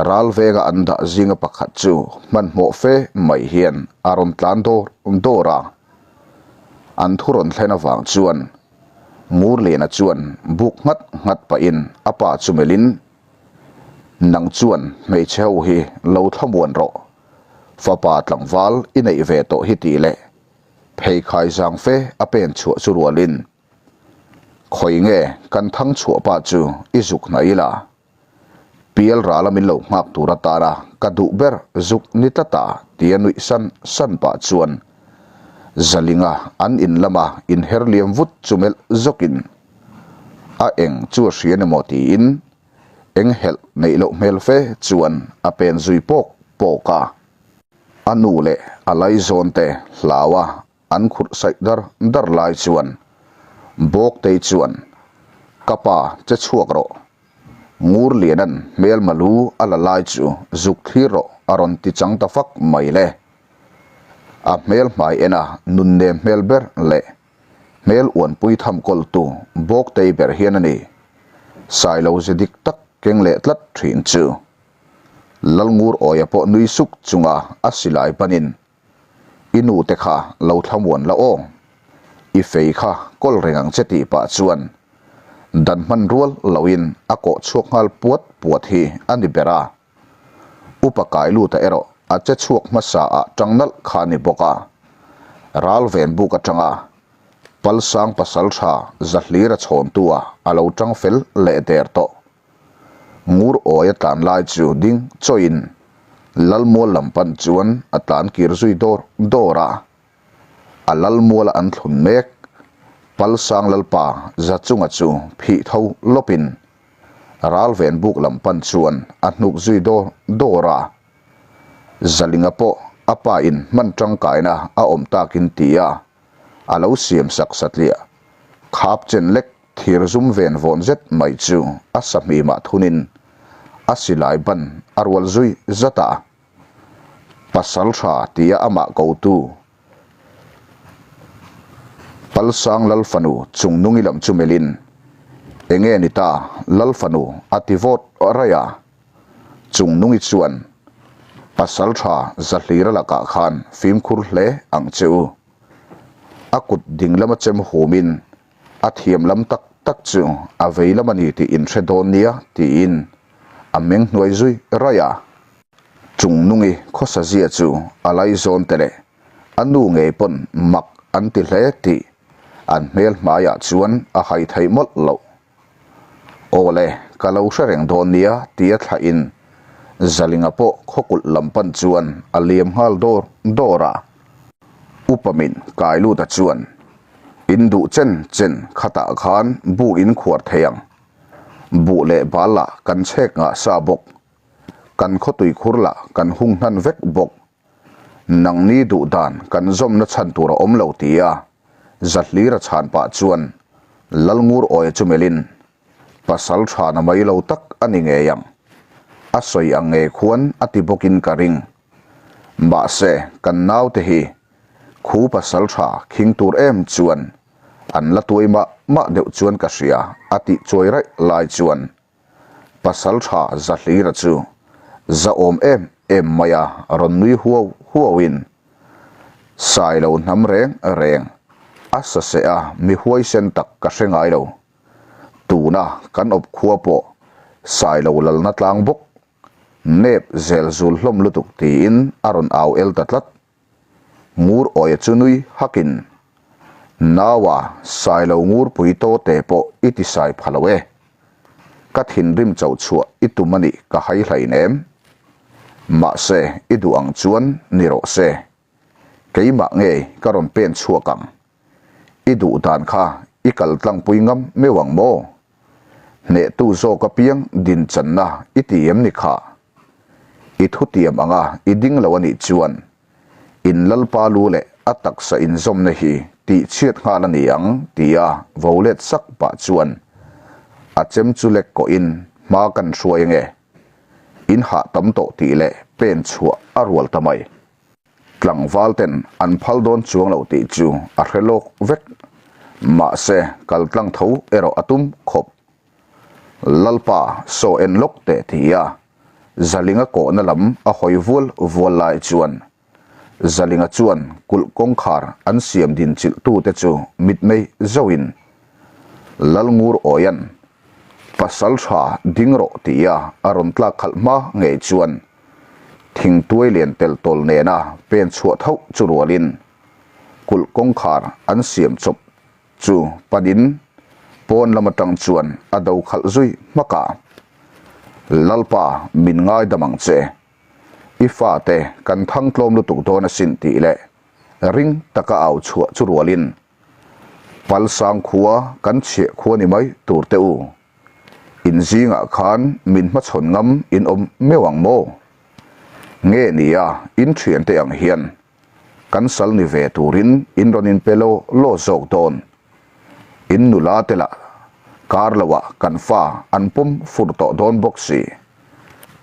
ral venga an dah zinga pakhat chu hmanhmawh fe mai hian a rawn tlan dawr dawr a. An thu rawn thlen avang chuan Ngurliana chuan buk nghat nghat pahin a pa chu melhin, Nang chuan hmeichhe ho hi lo thlamuan rawh, fapa tlangval i neih ve tawh hi tih leh pheikhai zang fe a pen chhuah chu rualin, Khawi nge kan thang chhuah pa chu i zuk hna ila? Pial rala min lo nghak tur atana ka duh ber zuk ni tlat a tia nuih san san pah chuan Zalinga an in lama inher liam vut chu melh zawkin a eng chu a hria ni maw tiin eng helh neih loh hmel fe chuan a pen zui pawk pawk a. A nu leh a laizawn te hlau a An khurh saih dar dar lai chuan Bawktei chuan, Ka pa, che chhuak rawh. Ngurliana'n hmelma lu a la lai chu zuk thlir rawh a rawn ti chang ta fak mai le. A hmel hmai ena nunnem hmel ber leh hmel uanpui tham kawltu Bawktei ber hian a ni. Sailo ze dik tak keng leh tlat thin chu. Lalngur Awia pawh nui suk chunga a silai panin, I nu te kha lo thlamuan la aw. I fei kha kawl reng ang che tih pah chuan dan hman rual loin a kawh chhuak nghal puat puat hi a ni ber a. Upa Kailuta erawh a che chhuak hmasa ah tang nalh kha a ni bawk a. Ral ven buk atanga Palsang pasaltha Zahlira chhawntu ah a lo tang fel leh der tawh. Ngur awi a tlan lai chu ding chawiin Lalmual lam pan chuan a tlan kir zui dawr dawr a. A Lalmuala an thlun mek Palsang Lalpa Zachunga chu phih tho lawpin Ralven buk lam pan chuan a hnuk zui dawr dawr a. Zalinga pawh a pa in hman tangkaina a awm takin ti a, a lo siam sak satliah. Khap chen lek thir zum ven vawn zet mai chu a sahmimah thunin a silai ban a rual zui zat a. Pasal tha tia amah kotu Palsang Lalfanu Chungnungi lam chu melhin, Enge ni ta Lalfanu a ti vawt raih a. Chungnungi chuan, Pasal tha Zahlira lakah khan fimkhur hle ang che u. A kut ding lama chem humin a thiam lam tak tak chu a vei lam a ni tih in hre dawn nia tiin a meng hnuai zui raih a. Chungnungi khawsa zia chu a laizawn te leh a nu ngei pawn mak an ti hle tih an hmel hmaiah chuan a hai theih mawlh loh. Aw le, ka lo hre reng dawn nia tia thlahin Zalinga pawh khawkulh lam pan chuan a liam nghal dawr dawr a. Upa min kai lut a chuan, In duh chen chen khatah khan bu in khuar thei ang. Buh leh bal lah kan chhek ngah sa bawk. Kan khawtui khur lah kan hung hnan vek bawk. Nangni duh dan kan zawmna chhan tur a awm lo ti a, Zahlira chhan pah chuan Lalngur Awia chu melhin, Pasal tha na mai lo tak a ni ngei ang. A sawi ang ngei khuan a ti bawkin ka ring. Mahse, kan naute hi khu pasal tha khing tur em chuan an la tuai mah mah deuh chuan ka hria a tih chuai raih lai chuan Pasalṭha Zahlira chu zahawm em em mai a rawn nui huau huauin Sailo hnam reng reng a sa seh a mi huaisen tak ka hre ngai lo. Tuna kan awp khua pawh Sailo lalna tlang bawk nep zel zul hlawm lutuk tiin a rawn au el ta tlat. Ngur awia chu nui hakin, Naua Sailo Ngurpui tawte pawh i ti sai pha lo e. Ka thinrim chauh chhuah i tum a nih ka hai hlain em? Mahse i duh ang chuan ni rawh se. Keimah ngei ka rawn pen chhuak ang. I duh dan kha i kal tlangpui ngam meuh ang maw? Hnehtu zawk apiang din channa i ti em ni kha? I thutiam anga i ding lo a nih chuan in Lalpa lu leh a taksa inzawmna hi tihchhiat nghal a ni ang tia vo let sak pah chuan a chem chu lek kawhin hma kan hruai ange. In hah tam tawh tih leh pen chhuah a rual ta mai. Tlangval ten an phal dawn chuang lo tih chu a hre lawk vek. Mahse kal tlang tho erawh a tum khawp. Lalpa saw en lawk teh ti a, Zalinga kawhna lam a hawi vual vual lai chuan Zalinga chuan kulh kawngkhar an siam din chilh tute chu mitmei zauhin Lalngur Awian pasal tha ding rawh ti a a rawn tlak khalh hma ngei chuan thingtuai lian tel tawl nena pen chhuah thauh chu rualin kulh kawngkhar an siam chawp Chu panin pawn lam atang chuan a do khalh zui hmak a, Lalpa min ngaidam ang che, i fate kan thang tlawm lutuk dawn asin tih leh ring taka au chhuah chu rualin Palsang khua kan chhiah khua ni mai tur te u, in zingah khan min hmachhawn ngam in awm meuh ang maw? Nge nia in thiante ang hian Kan sal ni ve turin in rawn in pe law law zawk dawn. In nula te lah kar lo ah kan fa an pawm fur tawh dawn bawk si.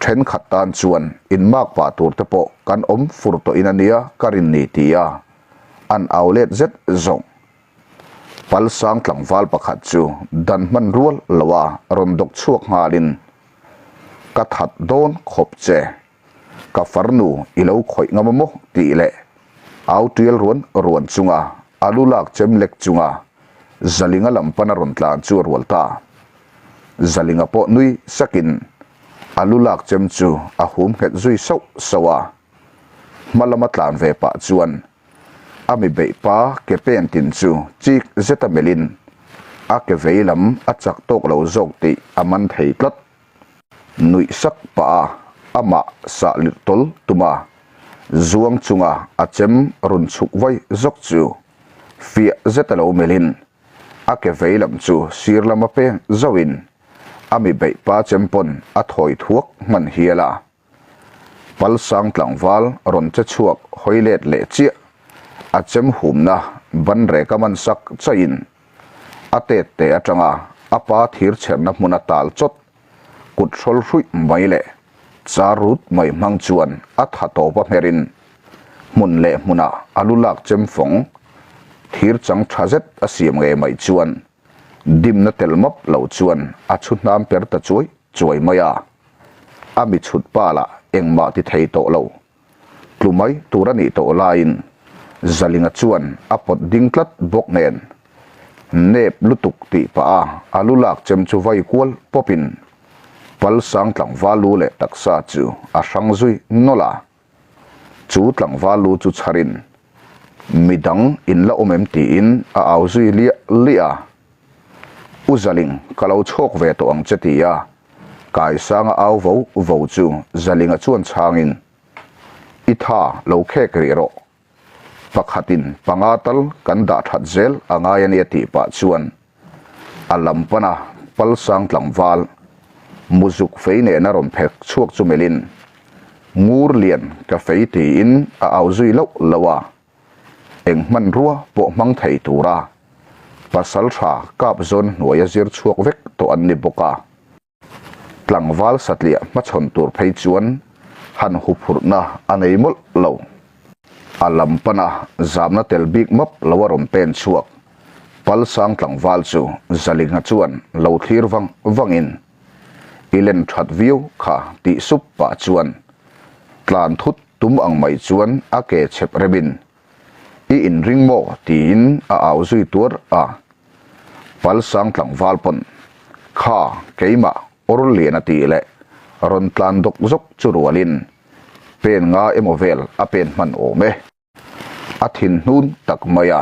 Thenkhat tan chuan in mak pah tur te pawh kan awm fur tawh in ania ka rin ni ti a an au let zet zawng. Palsang tlangval pakhat chu dan hman rual lo a rawn dawk chhuak nghalin ka that dawn khawp che. Ka farnu i lo khawih ngam a maw? tih leh au tial ruan ruan chunga a lu lak chem lek chunga Zalinga lam pana rawn tlan chu a rual ta. Zalinga pawh nui sakin a lu lak chem chu a hum nghet zui sauh sauh a. Hma lama tlan ve pah chuan a mi beih pa ke pen tin chu chik zeta melhin a ke vei lam a chak tawk lo zawk tih a man thei tlat. Nuih sak pah a, amah sah lirh tawl tum a, zuang chunga a chem rawn chhuk vai zawk chu fiah zeta lo melhin a ke vei lam chu sir lama peng zauhin a mi beih pa chem pawn a thawi thuak hman hial a. Palsang tlangval rawn che chhuak hawi let leh chiah a chem humna ban rek a man sak chaihin a tet te atanga a pa thir chherna hmuna tal chawt kut hrawl hruih mai leh char rut mai hmang chuan a tha tawp a hmerin hmun leh hmunah a lu lak chem fawng thir chang tha zet a siam ngei mai chuan dimna tel map lo chuan a chhu hnam per ta chuai chuai mai a. A mi chhut pa lah engmah ti thei tawh lo. Tlu mai tur a nih tawh laiin Zalinga chuan a pawt ding tlat bawk nen nep lutuk tih pah a a lu lak chem chu vai kual pawpin Palsang tlangval lu leh taksa chu a hrang zui nawlh a. Chu tlangval lu chu chharin midang in la awm em tiin a au zui liah liah a. U Zaling ka lo chhawk ve tawh ang che ti a Kaisanga au vo vo chu Zalinga chuan chhangin, I tha lo khek rih rawh. Pakhatin panga tal kan dah that zel a ngai a nia tih pah chuan a lam pana Palsang tlangval muzuk fei nena rawn phek chhuak chu melhin, Ngur lian ka fei tiin a au zui loh loh a. Eng hmanrua pawh hmang thei tura pasal tha kap zawn hnuaia zir chhuak vek tawh an ni bawk a. Tlangval satliah hmachhawn tur phei chuan han huphurhna a nei mawlh lo. A lam pana zamna tel bik map lo a rawn pen chhuak. Palsang tlangval chu Zalinga chuan lo thlir vang vangin i len that viau kha tih sup pah chuan tlan thut tum ang mai chuan a ke chhep remin, I inring maw? tiin a au zui tuar a. Palsang tlangval pawn, Kha, keimah, awr lian a tih leh rawn tlan dawk zawk chu rualin pen nga emaw vel a pen hman awm e. A thin hnun tak mai a,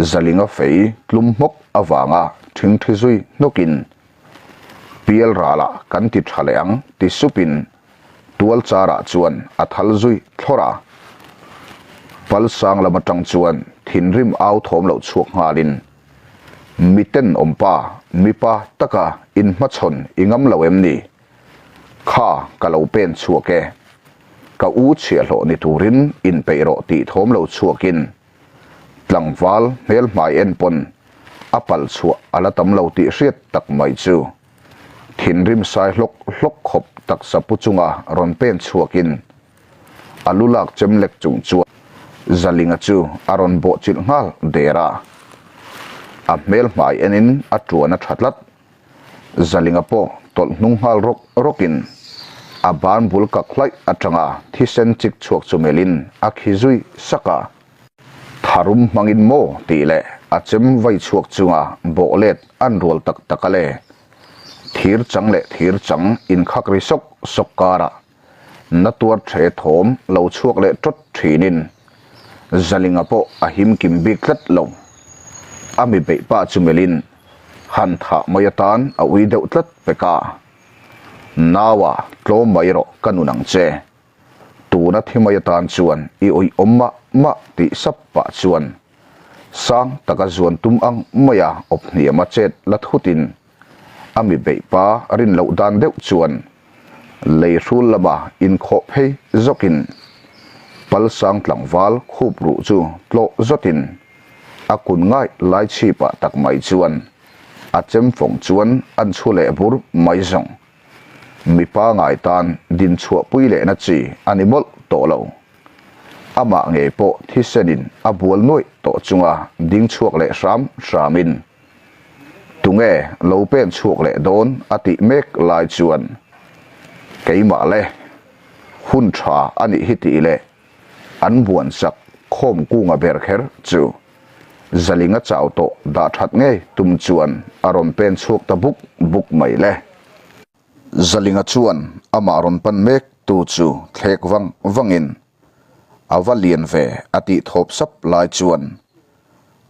Zalinga fei tlum hmawk avanga thingthi zui hnawkin, Pial ralah kan ti tha leh ang ti supin tual charah chuan a thal zui thlawrh a. Palsang lam atang chuan thinrim au thawm loh chhuak nghalin, Miten awmpa, mipa taka inhmachhawn i ngam lo em ni? Kha ka lo pen chhuak e. Ka u chhiahhlawh ni turin inpeih rawh tih thawm lo chhuakin tlangval hmel hmai en pawn a pal chhuah a la tam lo tih hriat tak mai chu thinrim sai hlawk hlawk khawp taksa pu chunga rawn pen chhuakin a lu lak chem lek chung chuan Zalinga chu a rawn bawhchilh nghal der a. A hmel hmai enin a tuan a tha tlat. Zalinga pawh tawlh hnung nghal rawk rawkin a ban bul kak hlaih atanga thisen chik chhuak chu melhin a khi zui sak a. Tharum hmangin maw tih leh a chem vai chhuak chunga bawh let an rual tak tak a le. Thir chang leh thir chang inkhak ri sawk sawk karah Na tuar the thawm lo chhuak leh tawt thinin Zalinga pawh a him kim bik tlat lo. A mi beih pah chu melhin han thah mai atan a ui deuh tlat pek a. Naua tlawm mai rawh ka nun ang che. Tuna thi mai atan chuan i awih awm mah mah tih sap pah chuan sang taka zuan tum ang maia awp hniama chet la thutin a mi beih pa rin loh dan deuh chuan lei hrul lama inkhawh phei zawkin Palsang tlangval khup ruh chu tlawh zawtin a kun ngai lai chhipah tak mai chuan a chem fawng chuan an chhu leh bur mai zawng. Mipa ngai tan din chhuahpui lehna chi a ni mawlh tawh lo. Amah ngei pawh thisenin a bual nuaih tawh chunga ding chhuak leh hram hramin Tunge lo pen chhuak leh dawn a tih mek lai chuan keimah le. Hun tha a nih hi tih leh an buan sak khawm kunga ber kher chu Zalinga chau tawh dah that ngei tum chuan a rawn pen chhuak ta buk buk mai le. Zalinga chuan amah rawn pan mek tu chu thlek vang vangin a va lian ve a tih thawp sap lai chuan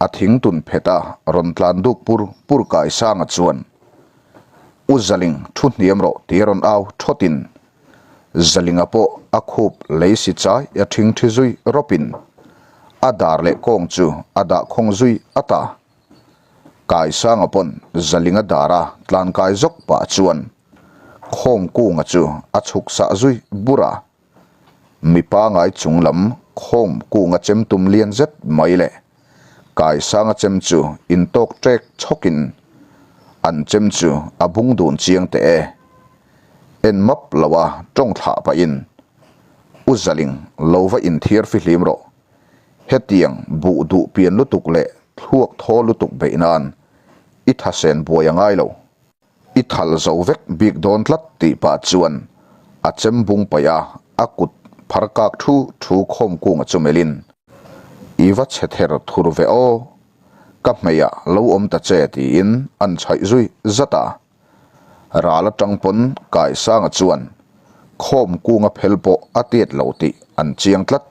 a thing tun phet a rawn tlan duk pur pur kai sanga chuan U Zaling thu hniam rawh tih a rawn au thawtin Zalinga pawh a khup lei si chai a thing thi zui rawpin a dar leh kawng chu a dah khawng zui a ta. Kaisanga pawn Zalinga dara tlan kai zawk pah chuan khawm kunga chu a chhuk sah zui bur a. Mi pangai chung lam khawm kunga chem tum lian zet mai leh Kaisanga chem chu intawk ṭek chhawkin an chem chu a bung dun chiang teh e. En map lo a tawng thlah pahin U Zaling lo va inthiar fihlim rawh. Hetiang buh duh pian lutuk leh thluak thaw lutuk beih nan i thasen buai a ngai lo. I thal zo vek bik dawn tlat tih pah chuan a chem bung paih a, a kut phar kak thu thu khawm kunga chu melhin, I va chhe ther thur ve aw, ka hmeiah lo awm ta che tiin an chhaih zui zat a. Ral atang pawn Kaisanga chuan khawm kunga phel pawh a tiat lo tih an chiang tlat.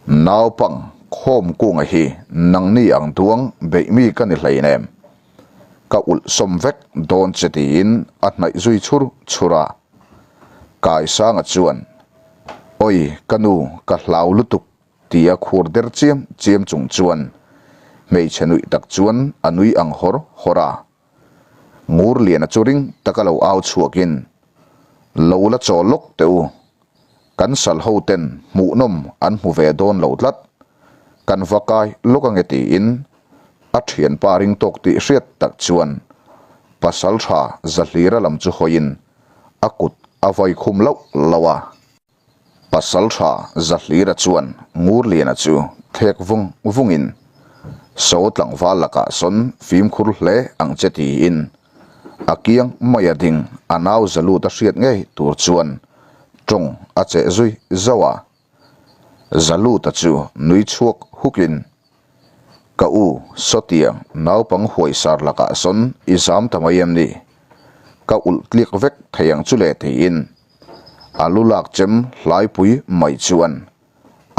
Naupang khawm kunga hi nangni ang duang beih mi ka ni hleinem. Ka ulh sawm vek dawn che tiin a hnaih zui chhur chhur a. Kaisanga chuan, Oi ka nu ka hlau lutuk tia khur der chiam chiam chung chuan hmeichhe nuih tak chuan a nui ang hawr hawr a. Ngurliana chu ring taka lo au chhuakin, Lo la chaw lawk teh u, Kan sal ho ten hmuhnawm an hmu ve dawn lo tlat. Kan va kai lawk ange tiin a thianpa ring tawk tih hriat tak chuan pasal tha Zahlira lam chu hawiin a kut a vai khum loh loh a. Pasal tha Zahlira chuan Ngurliana chu thlek vung vungin So tlangval lakah sawn fimkhur hle ang che tiin A kiang mai a ding, a nau za lut a hriat ngei tur chuan tawng a cheh zui zauh a. Za luta chu nui chhuak hukin, Ka u, sawtiang naupang huaisar lakah sawn i zam ta mai em ni? Ka ulh tliak vek thei ang chu le tiin a lu lak chem hlaipui mai chuan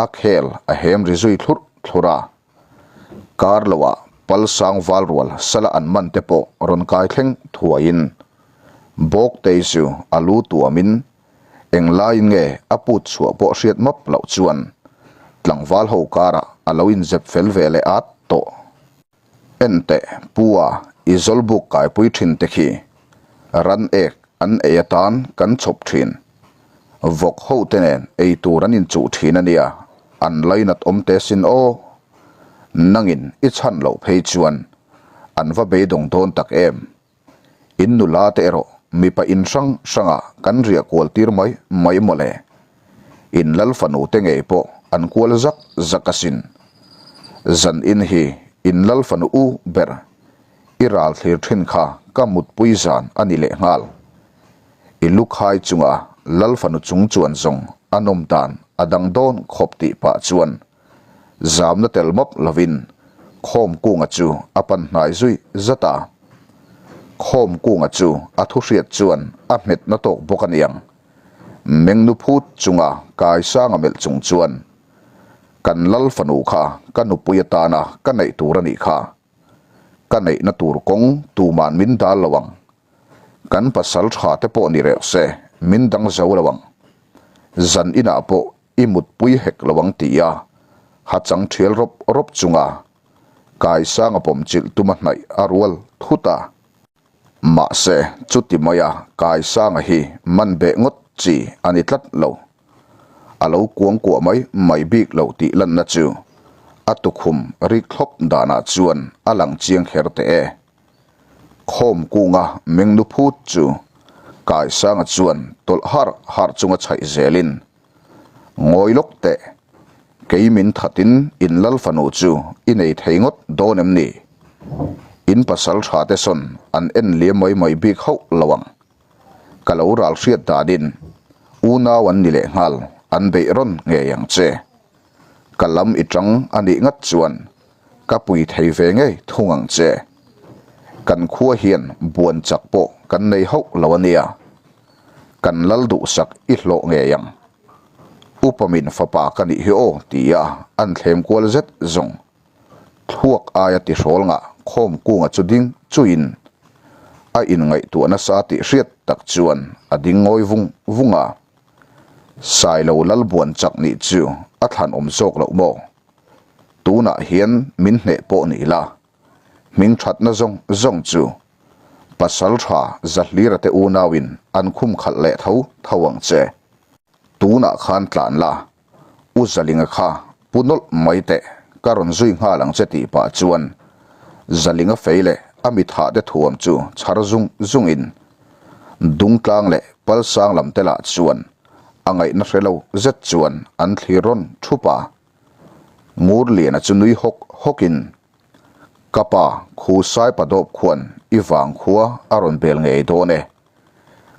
a khel a hem ri zui thlurh thlurh a. Kar loah Palsang Valrual sala an man te pawh rawn kai thleng thuaiin Bawktei chu a lu tuamin englaiin nge a put chhuah pawh hriat map loh chuan tlangval ho karah a lo inzep fel ve leh at tawh. Enteh Pua i zawlbuk kaipui thin te khi ran ek an ei atan kan chhawp thin. Vawk ho te nen ei tur an inchuh thin a nia, an lainat awm teh sin aw. Nangin i chhan loh phei chuan an va beidawng dawn tak em. In nula te erawh mipa in hrang hrangah kan riah kual tir mai mai mawle. In lal fanu te ngei pawh an kual zak zak asin. Zan in hi in lal fanu u ber i ral thlir thin kha ka mutpui zan a ni lehnghal. I lu khai chunga Lal fanu chung chuan zawng a nawm dan a dang dawn khawp tih pah chuan zamna tel mawp lovin Khawm Kunga chu a pan hnai zui zat a. Khawm Kunga chu a thu hriat chuan a hmet na tawk bawk a niang. Mengnu phut chunga kai sanga melh chung chuan Kan Lal fanu kha ka nupui atana ka neih tur a nih kha. Ka neihna tur kawng tuman min dal lo ang. Kan pasal tha te pawh ni reuh se, min dang zo lo ang. Zan inah pawh i mutpui hek lo ang tih a ha chang thial rawp rawp chunga Kaisanga pawm chilh tuma hnaih a rual thut a. Mahse, chuti maia Kaisanga hi man beh ngawt chi a ni tlat lo. A lo kuangkuah mai mai bik lo tih lanna chu a tukhum rik thlawp danah chuan a lang chiang kher teh e. Khawm kunga mengnu phut chu Kaisanga chuan tawlh harh harh chunga chhaih zelin, Ngawi lawk teh, kei min thatin in lal fanu chu i nei thei ngawt dawn em ni? In pasal tha te sawn an en liam mai mai bik hauh lo ang. Ka lo ral hriat danin. Unau an ni lehnghal, an beih rawn ngei ang che. Ka lam i tang a nih ngat chuan ka pui thei ve ngei thung ang che. Kan khua hian buan chak pawh kan nei hauh lo a nia. Kan lal duhsak i hlawh ngei ang. Upa min fapa ka nih hi aw tia an thlem kual zet zawng. Thluak aia tihrawl ngah khawm kunga chu ding chuin a inngaihtuah nasa tih hriat tak chuan a ding ngawi vung vung a. Sailo Lalbuan chak nih chu a thlan awm zawk loh maw? Tunah hian min hneh pawh ni la, hming thatna zawng zawng chu pasal tha Zahlira te unauin an khum khalh leh tho tho ang che. Tunah khan tlan la, U Zalinga kha pu nawlh mai teh, ka rawn zui nghal ang che tih pah chuan Zalinga fei leh a mi thah te thuam chu chhar zung zungin Dungtlang leh Palsang lam te lah chuan a ngaihna hre lo zet chuan an thlir rawn thup a. Ngurliana chu nui hawk hawkin, Ka pa, khu Saipadawp khuan i vang khua a rawn bel ngei dawn e.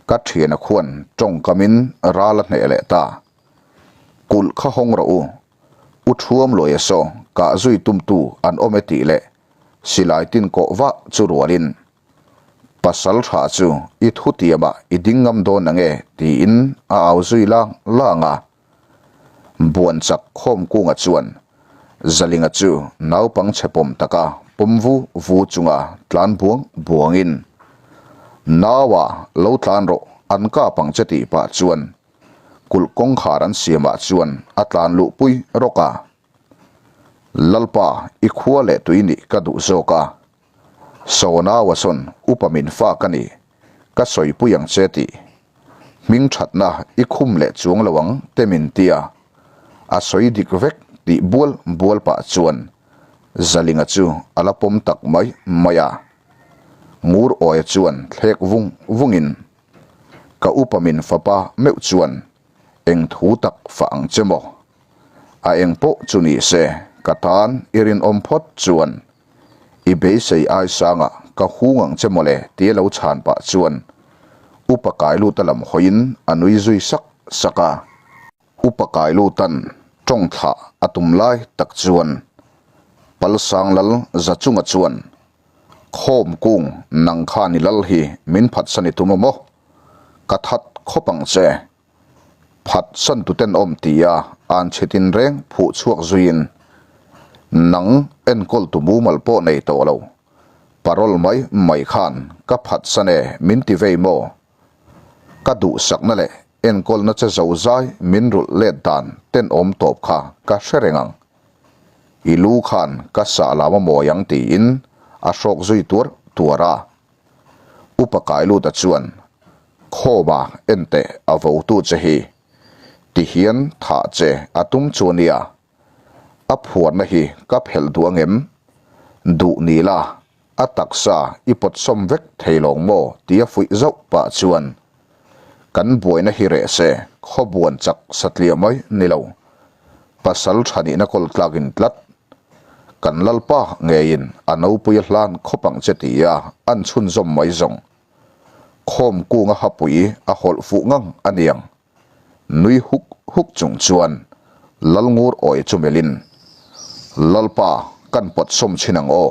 Ka thiana khuan tawngkamin ral a hneh leh ta. Kulh kha hawng rawh u. U Thuam Luaia saw kah zui tumtu an awm e tih leh silai tin kawh vah chu rualin pasal tha chu i thu tiamah i ding ngam dawn ange tiin a au zui lang lang a. Buan chak khawm kunga chuan Zalinga chu naupang chhe pawm taka pawm vu vu chunga tlan buang buangin Naua lo tlan rawh an kap ang che tih pah chuan kulh kawngkhar an siamah chuan a tlan luh pui rawk a. Lalpa i khua leh tui nih ka duh zawk a. Sawnau a sawn upa min fa ka ni, ka sawipui ang che tih. Hming thatna i khum leh chuang lo ang te min tia. A sawi dik vek tih bual bual pah chuan Zalinga chu a la pawm tak mai mai a. Ngur Awia chuan thlek vung vungin Ka upa min fapa meuh chuan eng thu tak fah ang che maw? A eng pawh chu ni se, ka tan i rinawm phawt chuan i beisei ai sangah ka hung ang che mawle tia lo chhan pah chuan Upa Kailuta lam hawiin a nui zui sak sak a. Upa Kailutan tawng thlah a tum lai tak chuan Palsang Lal Zachunga chuan Khawm kung nang khan i lal hi min phatsan i tum a maw? Ka that khawp ang che. Phatsan tu tenawm tia an chhe tin reng phuh chhuak zuiin nang enkawl tu mumal pawh nei tawh lo. Parole mai mai khan ka phatsan e min ti vei maw? Ka duhsakna leh enkawlna che zozai min rulh let dan tenawm tawp kha ka hre reng ang. I lu khan ka sah lam a mawi ang tiin a hrawk zui tuar tuar a. Upa Kailuta chuan, Khawma en teh a votu che hi. Tihian thah che a tum chu a nia. A phuarna hi ka phelh duh angem? Duh ni la, a taksa i pawtsawm vek thei lawng maw tia fuih zauh pah chuan kan buaina hi reh se khawbuan chak satliah mai ni lo. Pasal tha nihna kawl tlakin tlat. Kan Lalpa ngeiin a nopui a hlan khawp ang che tia an chhunzawm mai zawng. Khawm kunga hapui a hawlh fuh ngang a niang. Nui huk huk chung chuan Lalngur awi chu melhin, Lalpa kan pawt sawm chhin ang aw.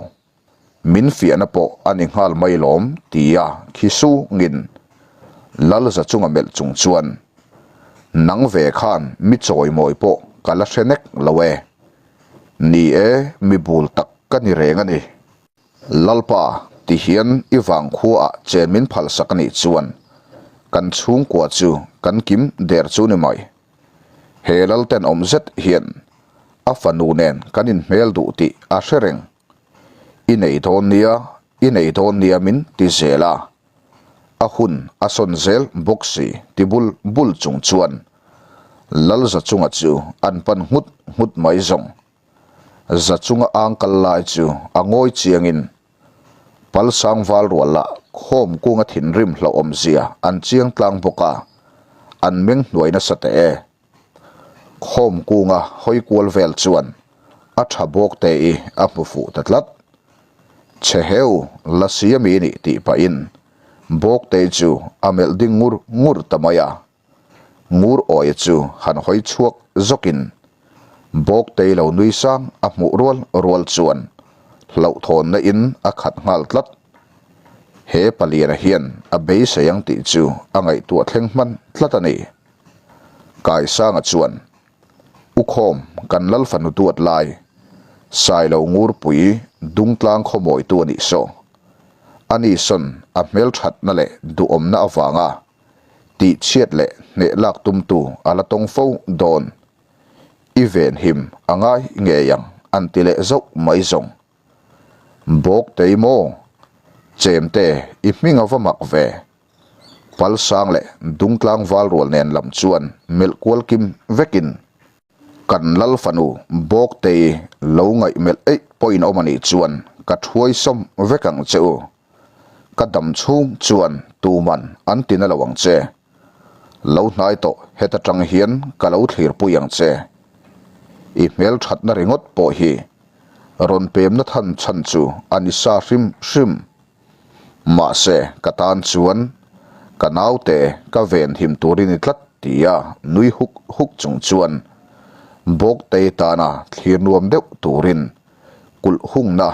Min fiahna pawh a ni nghal mai lawm tia khi sungin Lalza chunga melh chung chuan, Nang ve khan mi chawimawi pawh ka la hre nek lo e. Ni e, mi bul tak ka ni reng a ni. Lalpa, ti hian i vangkhua ah chen min phalsak a nih chuan kan chhungkua chu kan kim der chu ni mai. He lal tenawm zet hian a fanu nen kan inhmel duh tih a hre reng. I nei dawn nia, i nei dawn nia min ti zel a. A hun a sawn zel bawk si ti bul bul chung chuan Lalza chunga chu an pan nghut nghut mai zawng. Za chunga ang kal lai chu a ngawi chiangin Palsang val rual lah khawm kunga thinrim hlauhawm zia an chiang tlang bawk a, an meng hnuai nasa teh e. Khawm kunga hawi kual vel chuan a tha bawk te i a hmu fuh ta tlat. Chhe heu la si a mi nih tih pahin bawk te chu a melh ding ngur ngur ta mai a. Ngur Awia chu han hawi chhuak zawkin Bawktei lo nui sang a hmuh rual rual chuan hlauhthawnna in a khat nghal tlat. He paliana hian a beisei ang tih chu a ngaihtuah thleng hman tlat a ni. Kaisanga chuan Ukhawm kan lal fanu duat lai Sailo Ngurpui Dungtlang khawmawitu a nih saw. Ani sawn a hmelthatna leh duhawmna avanga tihchhiat leh hneh lak tumtu a la tawng fo dawn. I venhim a ngai ngei ang an ti leh zauh mai zawng. Bawktei maw? Chemte i hming a va mak ve. Palsang leh Dungtlang Valrual nen lam chuan melh kual kim vekin kan lal fanu Bawktei lo ngaih melh eih pawhin awm a nih chuan ka thuai sawm vek ang che u. Ka dam chhung chuan tuman an ti na lo ang che. Lo hnai tawh heta tang hian ka lo thlirpui ang che. I hmelthatna ringawt pawh hi rawn pemna than chhan chu a ni sa hrim hrim. Mahse, ka tan chuan ka naute ka venhim tur i ni tlat tia nui huk huk chung chuan Bawktei tana thlir nuam deuh turin kulh hungna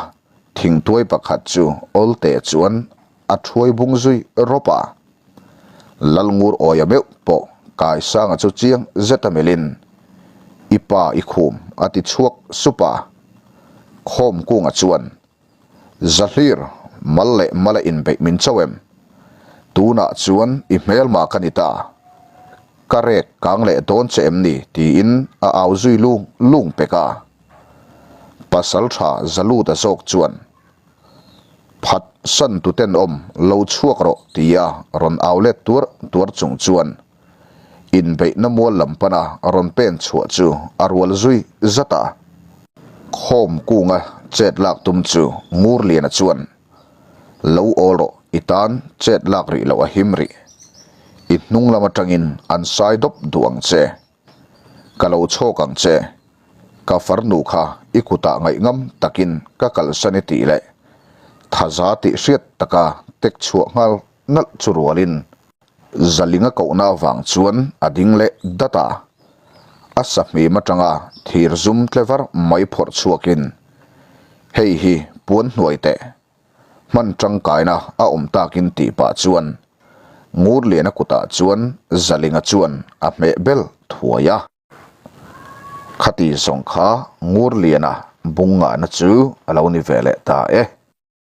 thingtuai pakhat chu awlte chuan a thuai bung zui rawp a. Lalngur awia meuh pawh Kaisanga chu chiang zet a melhin, I pa i khum a ti chhuak sup a. Khawmkunga chuan Zahlir, mal leh mala inbeih min cho em? Tunah chuan i hmelma ka ni ta. Ka rek kang leh dawn che em ni? tiin a au zui lung lung pek a. Pasal tha Zaluta zawk chuan, Phat san tu tenawm lo chhuak rawh tia rawn au let tuar tuar chung chuan Inbeihna mual lam pana rawn pen chhuah chu a rual zui zat a. Khawm kunga chet lak tum chu Ngurliana chuan, Lo awl rawh, i tan chet lak rih loh a him rih. I hnung lam atangin an sai dawp duh ang che. Ka lo chhawk ang che. Ka farnu kha i kutah ngaihngam takin ka kalsan i tih leh thaza tih hriat taka tek chhuah nghal nalh chu rualin Zalinga kohna avang chuan a ding leh dat a, a sahmim atanga thir zum tle var mai phawrh chhuakin, Hei hi puan hnuai teh, hman tangkaina a awm takin tih pah chuan Ngurliana kutah chuan Zalinga chuan a hmeh bel thuai a. Khati zawng kha Ngurliana bung ngahna chu a lo ni ve leh ta e.